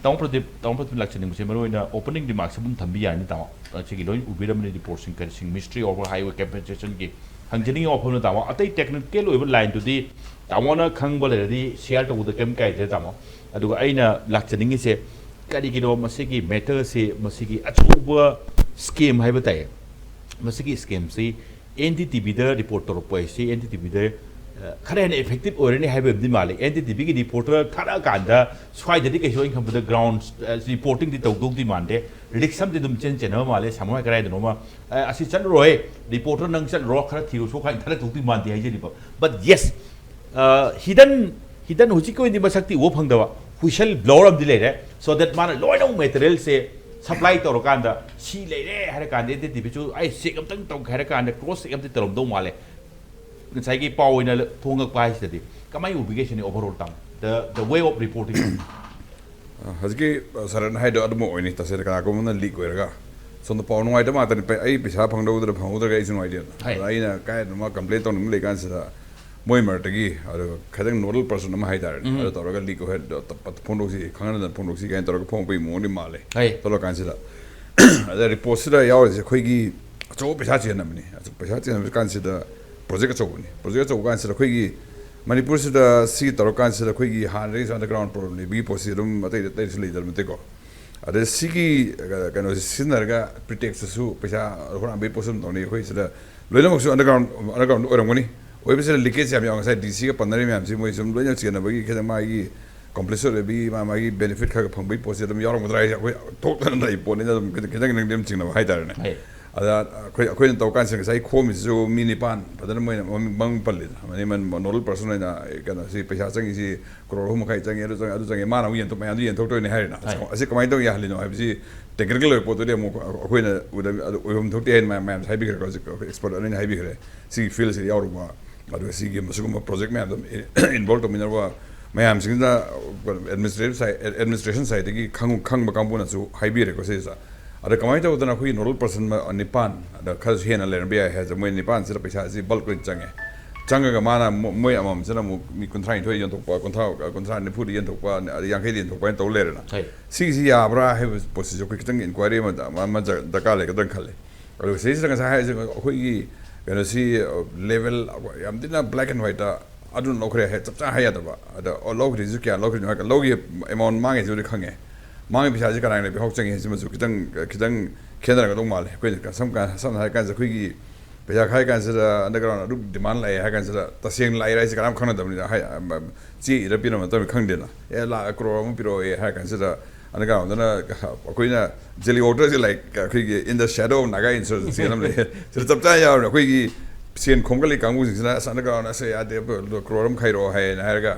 ꯇꯥꯃꯣ ꯄ꯭ꯔꯗꯤꯞ, ꯇꯥꯃꯣ ꯄ꯭ꯔꯗꯤꯞ ꯂꯥꯛꯆꯅꯤꯡꯕꯁꯦ ꯃꯔꯨ ꯑꯣꯏꯅ opening remarks ꯑꯗꯨꯝ ꯊꯝꯕꯤ ꯌꯥꯔꯅꯤ ꯇꯥꯃꯣ꯫ ꯁꯤꯒꯤ ꯂꯣꯏ ꯎꯕꯤꯔꯝꯃꯅꯤ report ꯁꯤꯡ ꯀꯔꯤꯁꯤꯡ, Ministry of Highway Compensation ꯒꯤ꯫ ꯍꯪꯖꯅꯤꯡꯉꯤ ꯋꯥꯐꯝꯅ ꯇꯥꯃꯣ, ꯑꯇꯩ technical ꯑꯣꯏꯕ line ꯗꯨꯗꯤ ꯇꯥꯃꯣꯅ ꯈꯪꯕ ꯂꯩꯔꯗꯤ share ꯇꯧꯕꯗ ꯀꯩꯝ ꯀꯥꯏꯗ꯭ꯔꯦ ꯇꯥꯃꯣ꯫ ꯑꯗꯨꯒ ꯑꯩꯅ ꯂꯥꯛꯆꯅꯤꯡꯉꯤꯁꯦ ꯀꯔꯤꯒꯤꯅꯣ ꯃꯁꯤꯒꯤ matter ꯁꯤ, ꯃꯁꯤꯒꯤ ꯑꯆꯧꯕ scam ꯍꯥꯏꯕ ꯇꯥꯏ, ꯃꯁꯤꯒꯤ scam ꯁꯤ N D T V ꯗ report ꯇꯧꯔꯛꯄ ꯍꯥꯏꯁꯤ N D T V ꯗ, ꯑ, ꯈꯔ ꯍꯦꯟꯅ effective ꯑꯣꯏꯔꯅꯤ ꯍꯥꯏꯕ ꯑꯃꯗꯤ ꯃꯥꯜꯂꯤ꯫ N D T V ꯒꯤ reporter ꯊꯥꯔꯛꯑꯀꯥꯟꯗ ꯁ꯭ꯋꯥꯏꯗꯗꯤ ꯀꯩꯁꯨ ꯑꯩꯅ ꯈꯟꯕꯗ ground, ꯑ, reporting ꯗꯤ ꯇꯧꯗꯧꯗꯤ ꯃꯥꯟꯗꯦ꯫ Risk ꯑꯃꯗꯤ ꯑꯗꯨꯝ ꯆꯦꯟ ꯆꯦꯟꯅꯕ ꯃꯥꯜꯂꯦ꯫ ꯁꯥꯃꯣ ꯍꯣꯏ ꯀꯗꯥꯏꯗꯅꯣꯃ, "ꯑ, ꯑꯁꯤ ꯆꯠꯂꯔꯣꯏ, reporter ꯅꯪ ꯆꯠꯂꯨꯔꯣ, ꯈꯔ ꯊꯤꯔꯨ ꯆꯣ" ꯀꯥꯏꯅ ꯊꯥꯔꯛꯇꯧꯗꯤ ꯃꯥꯟꯗꯦ ꯍꯥꯏꯖꯔꯤꯕ꯫ But yes, ꯑ, hidden, hidden ꯍꯧꯖꯤꯛꯀꯤ ꯑꯣꯏꯅꯗꯤ ꯃꯁꯛꯇꯤ ꯎꯕ ꯐꯪꯗꯕ whistle blower ꯑꯃꯗꯤ ꯂꯩꯔꯦ, so that ꯃꯥꯅ ꯂꯣꯏꯅꯃꯛ material ꯁꯦ supply ꯇꯧꯔꯀꯥꯟꯗ ꯁꯤ ꯂꯩꯔꯦ ꯍꯥꯏꯔ ꯀꯥꯟꯗ N D T V ꯁꯨ ꯑꯩ check ꯑꯝꯇꯪ ꯇꯧꯒꯦ ꯍꯥꯏꯔ ꯀꯥꯟꯗ cross check ꯑꯝꯇ ꯇꯧꯔꯝꯗꯧ ꯃꯥꯜꯂꯦ꯫ ꯉꯁꯥꯏꯒꯤ ꯄꯥꯎ ꯑꯣꯏꯅ ꯐꯣꯡꯉꯛꯄ ꯍꯥꯏꯁꯤꯗꯗꯤ ꯀꯃꯥꯏꯅ ꯎꯕꯤꯒꯦ ꯁꯤꯅꯤ overall ꯇꯥꯃꯣ? The, the way of reporting꯫ ꯑ, ꯍꯧꯖꯤꯛꯀꯤ, ꯑ, ꯁꯥꯔꯅ ꯍꯥꯏꯗꯣ ꯑꯗꯨꯃꯛ ꯑꯣꯏꯅꯤ꯫ ꯇꯁꯦꯡꯅ ꯀꯅꯥꯒꯨꯝꯕ ꯑꯃꯅ leak ꯑꯣꯏꯔꯒ ꯁꯣꯝꯗ ꯄꯥꯎ ꯅꯨꯡꯉꯥꯏꯇꯕ ꯉꯥꯛꯇꯅꯤ꯫ ꯄꯩ-, ꯑꯩ ꯄꯩꯁꯥ ꯐꯪꯗꯧꯗ꯭ꯔꯥ ꯐꯪꯍꯧꯗ꯭ꯔꯒ ꯑꯩꯁꯨ ꯅꯨꯡꯉꯥꯏꯇꯦꯗꯅ꯫ ꯍꯣꯏ꯫ ꯑꯗ ꯑꯩꯅ ꯀꯥꯏꯗꯅꯣꯃ complain ꯇꯧꯅꯤꯡꯕ ꯂꯩꯀꯥꯟꯁꯤꯗ ꯃꯣꯏ ꯃꯔꯛꯇꯒꯤ ꯑꯗꯨꯒ ꯈꯤꯇꯪ ꯅꯣꯗꯜ ꯄꯔꯁꯟ ꯑꯃ ꯍꯥꯏꯇꯥꯔꯦꯅꯦ, ꯎꯝ꯫ ꯑꯗꯨ ꯇꯧꯔꯒ ꯂꯤꯛ ꯑꯣꯏꯍꯟ-, ꯐꯣꯡꯗꯣꯛꯁꯤ, ꯈꯪꯍꯟꯗꯅ ꯐꯣꯡꯗꯣꯛꯁꯤ ꯀꯥꯏꯅ ꯇꯧꯔꯒ ꯐꯣꯡꯉꯛꯄꯒꯤ ꯃꯑꯣꯡꯗꯤ ꯃꯥꯜꯂꯦ꯫ ꯍꯣꯏ꯫ ꯊꯣꯛꯂꯛꯀꯥꯟꯁꯤꯗ ꯑꯗ ꯔꯤꯄꯣꯔꯠꯁꯤꯗ ꯌꯥꯎꯔꯤꯁꯦ ꯑꯩꯈꯣꯏꯒꯤ ꯑꯆꯧꯕ ꯄꯩꯁꯥ ꯆꯦꯟꯅꯕꯅꯤ꯫ ꯑꯆꯧ-, ꯄꯩꯁꯥ ꯆꯦꯟꯅꯕ ꯀꯥꯟꯁꯤꯗ ꯄ꯭ꯔꯣꯖꯦꯛ ꯑꯆꯧꯕꯅꯤ꯫ ꯄ꯭ꯔꯣꯖꯦꯛ ꯑꯆꯧꯕ ꯀꯥꯟꯁꯤꯗ ꯑꯩꯈꯣꯏꯒꯤ ꯃꯅꯤꯄꯨꯔꯁꯤꯗ ꯁꯤ ꯇꯧꯔꯀꯥꯟꯁꯤꯗ ꯑꯩꯈꯣꯏꯒꯤ ꯍꯥꯟꯅꯗꯒꯤꯁꯨ ꯑꯟꯗꯔꯒ꯭ꯔꯥꯎꯟ ꯄ꯭ꯔꯣꯕ꯭ꯂꯦꯝ ꯂꯩꯕꯒꯤ ꯄꯣꯠꯁꯤ ꯑꯗꯨꯝ ꯑꯇꯩ ꯑꯇꯩꯁꯨ ꯂꯩꯇꯕ ꯅꯠꯇꯦꯀꯣ꯫ ꯑꯗ ꯁꯤꯒꯤ, ꯑ, ꯀꯩꯅꯣꯁꯦ ꯁꯤꯖꯤꯟꯅꯔꯒ ꯄ꯭ꯔꯤꯇꯦꯛꯁꯇꯁꯨ ꯄꯩꯁꯥ ꯍꯨꯔꯥꯟꯕꯒꯤ ꯄꯣꯠꯁꯨ ꯑꯗꯨꯝ ꯇꯧꯅꯩ꯫ ꯑꯩꯈꯣꯏ ꯁꯤꯗ ꯂꯣꯏꯅꯃꯛꯁꯨ ꯑꯟꯗꯔꯒ꯭ꯔꯥꯎꯟ, ꯑꯟꯗꯔꯒ꯭ꯔꯥꯎꯟꯗ ꯑꯣꯏꯔꯝꯒꯅꯤ꯫ ꯑꯣꯏꯕꯁꯤꯗ ꯂꯤꯀꯦꯖ ꯌꯥꯝ ꯌꯥꯎ-, ꯉꯁꯥꯏ ꯗꯤ ꯁꯤꯒ ꯄꯟꯅꯔꯤꯕ ꯃꯌꯥꯝꯁꯤ ꯃꯣꯏ ꯁꯨꯝ ꯂꯣꯏꯅ ꯆꯦꯟꯅꯕꯒꯤ ꯈꯤꯇꯪ ꯃꯥꯒꯤ ꯀꯣꯝꯄ꯭ꯂꯤꯁ ꯑꯣꯏꯕꯒꯤ ꯃꯥ ꯃꯥꯒꯤ ꯕꯦꯅꯤꯐꯤꯠ ꯈꯔ ꯈꯔ ꯐꯪꯕꯒꯤ ꯄꯣꯠꯁꯤ ꯑꯗꯨꯝ ꯌꯥꯎꯔꯝꯒꯗ꯭ꯔꯥ ꯍꯥꯏꯁꯦ ꯑꯩꯈꯣꯏ ꯊꯣꯛꯇꯅ ꯂꯩ ꯄꯣꯠꯅꯤꯅ ꯑꯗꯨꯝ ꯈꯤꯇꯪ, ꯈꯤꯇꯪ, ꯈꯤꯇꯪꯗꯤ ꯑꯗꯨꯝ ꯆꯤꯡꯅꯕ ꯍꯥꯏꯇꯥꯔꯦꯅꯦ꯫ ꯍꯣꯏ꯫ ꯑꯗ ꯑꯩꯈꯣꯏ, ꯑꯩꯈꯣꯏꯅ ꯇꯧ ꯀꯥꯟꯁꯤꯗ ꯉꯁꯥꯏ ꯈꯣꯝꯃꯤꯁꯤꯁꯨ ꯃꯤ ꯅꯤꯄꯥꯟ ꯐꯖꯅ ꯃꯣꯏꯅ ꯃꯃꯤꯡ, ꯃꯃꯤꯡ ꯄꯜꯂꯤꯗꯅ, ꯃꯅꯤ-, ꯃꯟ-, ꯅꯣꯗꯜ ꯄꯔꯁꯟ ꯑꯣꯏꯅ ꯀꯩꯅꯣꯁꯤ ꯄꯩꯁꯥ ꯆꯪꯉꯤꯁꯤ ꯀ꯭ꯔꯣꯔ ꯑꯍꯨꯝ ꯃꯈꯥꯏ ꯆꯪꯉꯤ, ꯑꯗꯨ ꯆꯪꯉꯤ, ꯑꯗꯨ ꯆꯪꯉꯤ, ꯃꯥꯅ ꯑꯃꯨꯛ ꯌꯦꯟꯊꯣꯛ-, ꯃꯌꯥꯝꯗꯨ ꯌꯦꯟꯊꯣꯛꯇꯣꯏꯅꯤ ꯍꯥꯏꯔꯦꯅ꯫ ꯍꯣꯏ꯫ ꯑꯁꯤ ꯀꯃꯥꯏꯅ ꯇꯧ ꯌꯥꯍꯜꯂꯤꯅꯣ ꯍꯥꯏꯕꯁꯤ ꯇꯦꯛꯅꯤꯀꯦꯜ ꯑꯣꯏꯕ ꯄꯣꯠꯇꯨꯗꯤ ꯑꯃꯨꯛ ꯑꯩꯈꯣꯏꯅ ꯎꯗꯕ, ꯑꯗꯨ ꯑꯣꯏꯐꯝ ꯊꯣꯛꯇꯦ ꯍꯥꯏꯅ ꯃꯌꯥꯝ, ꯃꯌꯥꯝꯁꯨ ꯍꯥꯏꯕꯤꯈ꯭ꯔꯦꯀꯣ, ꯍꯧꯖꯤꯛ ꯑꯩꯈꯣꯏ ꯑꯦꯛꯁꯄꯔꯠ ꯑꯅꯤꯅ ꯍꯥꯏꯕꯤꯈ꯭ꯔꯦ꯫ ꯁꯤꯒꯤ ꯐꯤꯜꯁꯤꯗ ꯌꯥꯎꯔꯨꯕ, ꯑꯗꯨꯒ ꯁꯤꯒꯤ ꯃꯁꯤꯒꯨꯝꯕ ꯄ꯭ꯔꯣꯖꯦꯛ ꯃꯌꯥꯝꯗ ꯏꯟꯚꯣꯜꯕ ꯇꯧꯃꯤꯟꯅꯔꯨꯕ ꯃꯌꯥꯝꯁꯤꯡꯁꯤꯅ ꯑꯦꯗꯃꯤꯅꯤꯁꯇ꯭ꯔꯦꯇꯤꯚ ꯁꯥꯏ-, ꯑꯦꯗꯃꯤꯅꯤꯁꯇ꯭ꯔꯦꯁꯟ ꯁꯥꯏꯠꯇꯒꯤ ꯈꯪ-, ꯈꯪꯕ ꯀꯥꯡꯕꯨꯅꯁꯨ ꯍꯥꯏꯕꯤꯔꯦꯀꯣ ꯁꯤꯁꯦ꯫ ꯑꯗ ꯀꯃꯥꯏꯅ ꯇꯧꯗꯅ ꯑꯩꯈꯣꯏꯒꯤ ꯅꯣꯗꯜ ꯄꯔꯁꯟ ꯅꯤꯄꯥꯟ, ꯑꯗ ꯈꯔꯁꯨ ꯍꯦꯟꯅ ꯂꯩꯔꯝꯕ ꯌꯥꯏ ꯍꯥꯏꯁꯦ, ꯃꯣꯏ ꯅꯤꯄꯥꯟꯁꯤꯗ ꯄꯩꯁꯥꯁꯤ ꯕꯜꯛ ꯑꯣꯏꯅ ꯆꯪꯉꯦ꯫ ꯆꯪꯉꯒ ꯃꯥꯅ ꯃꯣ-, ꯃꯣꯏ ꯑꯃꯃꯝꯁꯤꯅ ꯑꯃꯨꯛ ꯃꯤ ꯀꯨꯟꯊ꯭ꯔꯥ ꯅꯤꯊꯣꯏ ꯌꯦꯟꯊꯣꯛꯄ, ꯀꯨꯟꯊ꯭ꯔꯥ, ꯀꯨꯟꯊ꯭ꯔꯥ ꯅꯤꯐꯨꯗ ꯌꯦꯟꯊꯣꯛꯄ, ꯑꯗꯩ ꯌꯥꯡꯈꯩꯗ ꯌꯦꯟꯊꯣꯛꯄ ꯍꯥꯏꯅ ꯇꯧ ꯂꯩꯔꯦꯅ꯫ ꯍꯣꯏ꯫ ꯁꯤꯒꯤꯁꯤ ꯌꯥꯕ꯭ꯔꯥ ꯍꯥꯏꯕ ꯄꯣꯠꯁꯤꯁꯨ ꯑꯩꯈꯣꯏ ꯈꯤꯇꯪ ꯏꯟꯀ꯭ꯋꯥꯏꯔꯤ ꯑꯃ, ꯑꯃ ꯗꯔꯀꯥꯔ ꯂꯩꯒꯗ꯭ꯔꯥ ꯈꯜꯂꯤ꯫ ꯑꯗꯨꯒ ꯁꯤꯗꯩꯁꯤꯗ ꯉꯁꯥꯏ ꯍꯥꯏꯔꯤꯁꯦ ꯑꯩꯈꯣꯏꯒꯤ ꯀꯩꯅꯣꯁꯤ, ꯂꯦꯚꯦꯜ ꯌꯥꯝ ꯊꯤꯅ ꯕ꯭ꯂꯦꯛ ꯑꯦꯟ ꯋꯥꯏꯠꯇ ꯑꯗꯨꯅ ꯂꯧꯈ꯭ꯔꯦ ꯍꯥꯏ ꯆꯞ ꯆꯥꯅ ꯍꯥꯏ ꯌꯥꯗꯕ꯫ ꯑꯗ, ꯑꯣ, ꯂꯧꯈ꯭ꯔꯤꯁꯤꯁꯨ ꯀꯌꯥ ꯂꯧꯈ꯭ꯔꯤꯅꯣ ꯍꯥꯏꯔꯒ ꯂꯧꯈꯤ ꯑꯦꯃꯥꯎꯟ ꯃꯥꯡꯉꯤꯁꯤꯕꯨꯗꯤ ꯈꯪꯉꯦ꯫ ꯃꯥꯡꯉꯤ ꯄꯩꯁꯥꯁꯤ ꯀꯅꯥꯅ ꯄꯤꯍꯧ ꯆꯪꯉꯤ ꯍꯥꯏꯁꯤꯃꯁꯨ ꯈꯤꯇꯪ, ꯈꯤꯇꯪ ꯈꯦꯠꯅꯔꯒꯗꯧ ꯃꯥꯜꯂꯦ꯫ ꯑꯩꯈꯣꯏꯅ ꯁꯝ-, ꯁꯝꯅ ꯍꯥꯏꯔ ꯀꯥꯟꯁꯤꯗ ꯑꯩꯈꯣꯏꯒꯤ ꯄꯩꯁꯥ ꯈꯥꯏ ꯀꯥꯟꯁꯤꯗ ꯑꯟꯗꯔꯒ꯭ꯔꯥꯎꯟ ꯑꯗꯨꯛ ꯗꯤꯃꯥꯟ ꯂꯥꯛꯑꯦ ꯍꯥꯏ ꯀꯥꯟꯁꯤꯗ ꯇꯁꯦꯡꯅ ꯂꯥꯛꯏꯔꯥ ꯍꯥꯏꯁꯦ ꯀꯅꯥꯝ ꯈꯪꯅꯗꯕꯅꯤꯅ, ꯍꯥꯏ, ꯑꯝ, ꯆꯦ ꯏꯔ ꯄꯤꯔꯝꯕ ꯃꯇꯝꯗ ꯈꯪꯗꯦꯅ꯫ "ꯑꯦ, ꯂꯥꯛ ꯀ꯭ꯔꯣꯔ ꯑꯃ ꯄꯤꯔꯛꯑꯣꯌꯦ" ꯍꯥꯏꯔ ꯀꯥꯟꯁꯤꯗ ꯑꯟꯗꯔꯒ꯭ꯔꯥꯎꯟꯗꯅ ꯑꯩꯈꯣꯏꯅ ꯖꯦꯂꯤ ꯋꯥꯇꯔꯁꯦ, ꯂꯥꯏꯛ, ꯑꯩꯈꯣꯏꯒꯤ In the Shadow of Naga Insurgency ꯍꯥꯏꯅ ꯑꯃ ꯂꯩ꯫ ꯁꯤꯗ ꯆꯞ ꯆꯥꯅ ꯌꯥꯎꯔꯕꯅꯦ꯫ ꯑꯩꯈꯣꯏꯒꯤ ꯁꯦꯟ ꯈꯣꯝꯒꯠꯂꯤ ꯀꯥꯡꯕꯨꯁꯤꯡꯁꯤꯅ ꯑꯁ ꯑꯟꯗꯔꯒ꯭ꯔꯥꯎꯟ ꯑꯁ ꯌꯥꯗꯦ, ꯀ꯭ꯔꯣꯔ ꯑꯃ ꯈꯥꯏꯔꯛꯑꯣ ꯍꯥꯏꯌꯦꯅ ꯍꯥꯏꯔꯒ,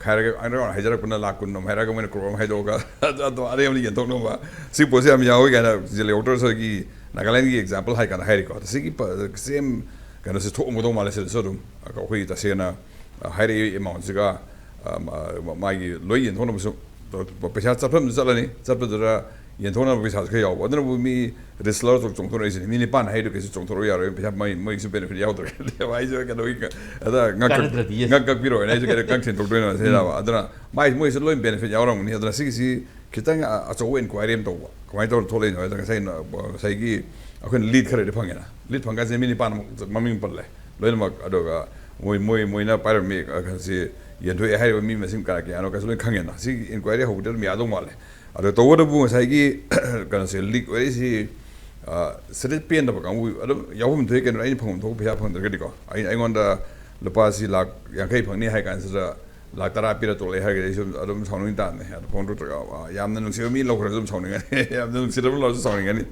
ꯈꯥꯏꯔꯒ ꯑꯟꯗꯔꯒ꯭ꯔꯥꯎꯟ ꯍꯥꯏꯖꯔꯛꯄꯅ ꯂꯥꯛ ꯀꯨꯟ ꯑꯃ ꯍꯥꯏꯔꯒ ꯃꯣꯏꯅ ꯀ꯭ꯔꯣꯔ ꯑꯃ ꯍꯥꯏꯗꯣꯛꯑꯒ ꯑꯗꯣ ꯑꯔꯦꯝꯕꯗ ꯌꯦꯟꯊꯣꯛꯅꯕ ꯁꯤ ꯄꯣꯠꯁꯦ ꯌꯥꯝ ꯌꯥꯎꯋꯤ ꯀꯥꯏꯅ ꯖꯦꯂꯤ ꯋꯥꯇꯔꯁ ꯍꯣꯏꯒꯤ ꯅꯥꯒꯥꯂꯦꯟꯒꯤ ꯑꯦꯛꯖꯥꯝꯄꯜ ꯍꯥꯏ ꯀꯥꯟꯗ ꯍꯥꯏꯔꯤꯀꯣ꯫ ꯑꯗ ꯁꯤꯒꯤ ꯄ-, ꯁꯦꯝ ꯀꯩꯅꯣꯁꯦ ꯊꯣꯛꯑꯝꯒꯗꯧ ꯃꯥꯜꯂꯦ ꯁꯤꯗꯁꯨ ꯑꯗꯨꯝ꯫ ꯑꯩꯈꯣꯏ ꯇꯁꯦꯡꯅ ꯍꯥꯏꯔꯛꯏ ꯑꯦꯃꯥꯎꯟꯁꯤꯒ, ꯑ, ꯃꯥ-, ꯃꯥꯒꯤ ꯂꯣꯏ ꯌꯦꯟꯊꯣꯛꯅꯕꯁꯨ ꯄꯩꯁꯥ ꯆꯠꯐꯝꯁꯨ ꯆꯠꯂꯅꯤ꯫ ꯆꯠꯄꯗꯨꯗ ꯌꯦꯟꯊꯣꯛꯅꯕ ꯄꯩꯁꯥꯁꯨ ꯈꯔ ꯌꯥꯎꯕ꯫ ꯑꯗꯨꯅꯕꯨ ꯃꯤ ꯔꯤꯁꯂꯔ ꯆꯣꯡꯊꯣꯔꯛꯏꯁꯤꯅꯤ꯫ ꯃꯤ ꯅꯤꯄꯥꯟ ꯍꯥꯏꯗꯣ ꯀꯩꯁꯨ ꯆꯣꯡꯊꯣꯔꯛꯎ ꯌꯥꯔꯣꯏ꯫ ꯄꯩꯁꯥ ꯃꯣꯏ, ꯃꯣꯏꯒꯤꯁꯨ ꯕꯦꯅꯤꯐꯤꯠ ꯌꯥꯎꯗ꯭ꯔꯦ꯫ ꯑꯗ ꯉꯥꯡ ꯀꯛ-, ꯀꯥꯟꯅꯗ꯭ꯔꯗꯤ, yes꯫ ꯉꯥꯡ ꯀꯛꯄꯤꯔꯣꯅ ꯑꯩꯁꯨ ꯀꯩꯗ ꯀꯛ ꯊꯤꯟꯗꯣꯛꯇꯣꯏꯅꯣ ꯁꯤꯅꯦꯕ꯫ ꯑꯗꯨꯅ ꯃꯥꯏ, ꯃꯣꯏꯁꯨ ꯂꯣꯏ ꯕꯦꯅꯤꯐꯤꯠ ꯌꯥꯎꯔꯝꯒꯅꯤ꯫ ꯑꯗꯨꯅ ꯁꯤꯒꯤꯁꯤ ꯈꯤꯇꯪ ꯑ-, ꯑꯆꯧꯕ ꯏꯟꯀ꯭ꯋꯥꯏꯔꯤ ꯑꯃ ꯇꯧꯕ꯫ ꯀꯃꯥꯏꯅ ꯇꯧꯔ ꯊꯣꯛꯂꯛꯏꯅꯣ ꯍꯥꯏꯗ ꯉꯁꯥꯏ, ꯉꯁꯥꯏꯒꯤ ꯑꯩꯈꯣꯏꯅ ꯂꯤꯗ ꯈꯔꯗꯤ ꯐꯪꯉꯦꯅ꯫ ꯂꯤꯗ ꯐꯪꯀꯥꯟꯁꯤꯗ ꯃꯤ ꯅꯤꯄꯥꯟꯃꯨꯛ ꯃꯃꯤꯡ ꯄꯜꯂꯦ ꯂꯣꯏꯅꯃꯛ꯫ ꯑꯗꯨꯒ ꯃꯣꯏ, ꯃꯣꯏ, ꯃꯣꯏꯅ ꯄꯥꯏꯔꯝꯃꯤ, ꯑ, ꯀꯩꯅꯣꯁꯤ ꯌꯦꯟꯊꯣꯛꯑꯦ ꯍꯥꯏꯔꯤꯕ ꯃꯤ ꯃꯁꯤꯡ ꯀꯌꯥ ꯀꯌꯥꯅꯣ ꯀꯩꯁꯨ ꯂꯣꯏ ꯈꯪꯉꯦꯅ꯫ ꯁꯤ ꯏꯟꯀ꯭ꯋꯥꯏꯔꯤ ꯍꯧꯕꯗ ꯑꯗꯨꯝ ꯌꯥꯗꯧ ꯃꯥꯜꯂꯦ꯫ ꯑꯗꯣ ꯇꯧꯕꯇꯕꯨ ꯉꯁꯥꯏꯒꯤ ꯀꯩꯅꯣꯁꯦ ꯂꯤꯛ ꯑꯣꯏꯔꯛꯏꯁꯤ, ꯑ, ꯁꯤꯗ ꯄꯦꯟꯗꯕ ꯀꯥꯡꯕꯨ ꯑꯗꯨꯝ ꯌꯥꯎꯐꯝ ꯊꯣꯛꯏ꯫ ꯀꯩꯅꯣ, ꯑꯩꯅ ꯐꯪꯐꯝ ꯊꯣꯛꯄ ꯄꯩꯁꯥ ꯐꯪꯗ꯭ꯔꯒꯗꯤꯀꯣ꯫ ꯑꯩ, ꯑꯩꯉꯣꯟꯗ ꯂꯨꯄꯥꯁꯤ ꯂꯥꯛ ꯌꯥꯡꯈꯩ ꯐꯪꯅꯤ ꯍꯥꯏ ꯀꯥꯟꯁꯤꯗ ꯂꯥꯛ ꯇꯔꯥ ꯄꯤꯔ ꯇꯣꯛꯂꯛꯑꯦ ꯍꯥꯏꯔꯒꯗꯤ ꯑꯩꯁꯨ ꯑꯗꯨꯝ ꯁꯥꯎꯅꯤꯡ ꯇꯥꯕꯅꯦ꯫ ꯑꯗꯣ ꯐꯣꯡꯗꯣꯛꯇ꯭ꯔꯒ, ꯑ, ꯌꯥꯝꯅ ꯅꯨꯡꯁꯤꯕ ꯃꯤ ꯂꯧꯈ꯭ꯔꯁꯨ ꯑꯗꯨꯝ ꯁꯥꯎꯅꯤꯡꯒꯅꯤ꯫ ꯌꯥꯝꯅ ꯅꯨꯡꯁꯤꯗꯕ ꯂꯧꯔꯁꯨ ꯁꯥꯎꯅꯤꯡꯒꯅꯤ꯫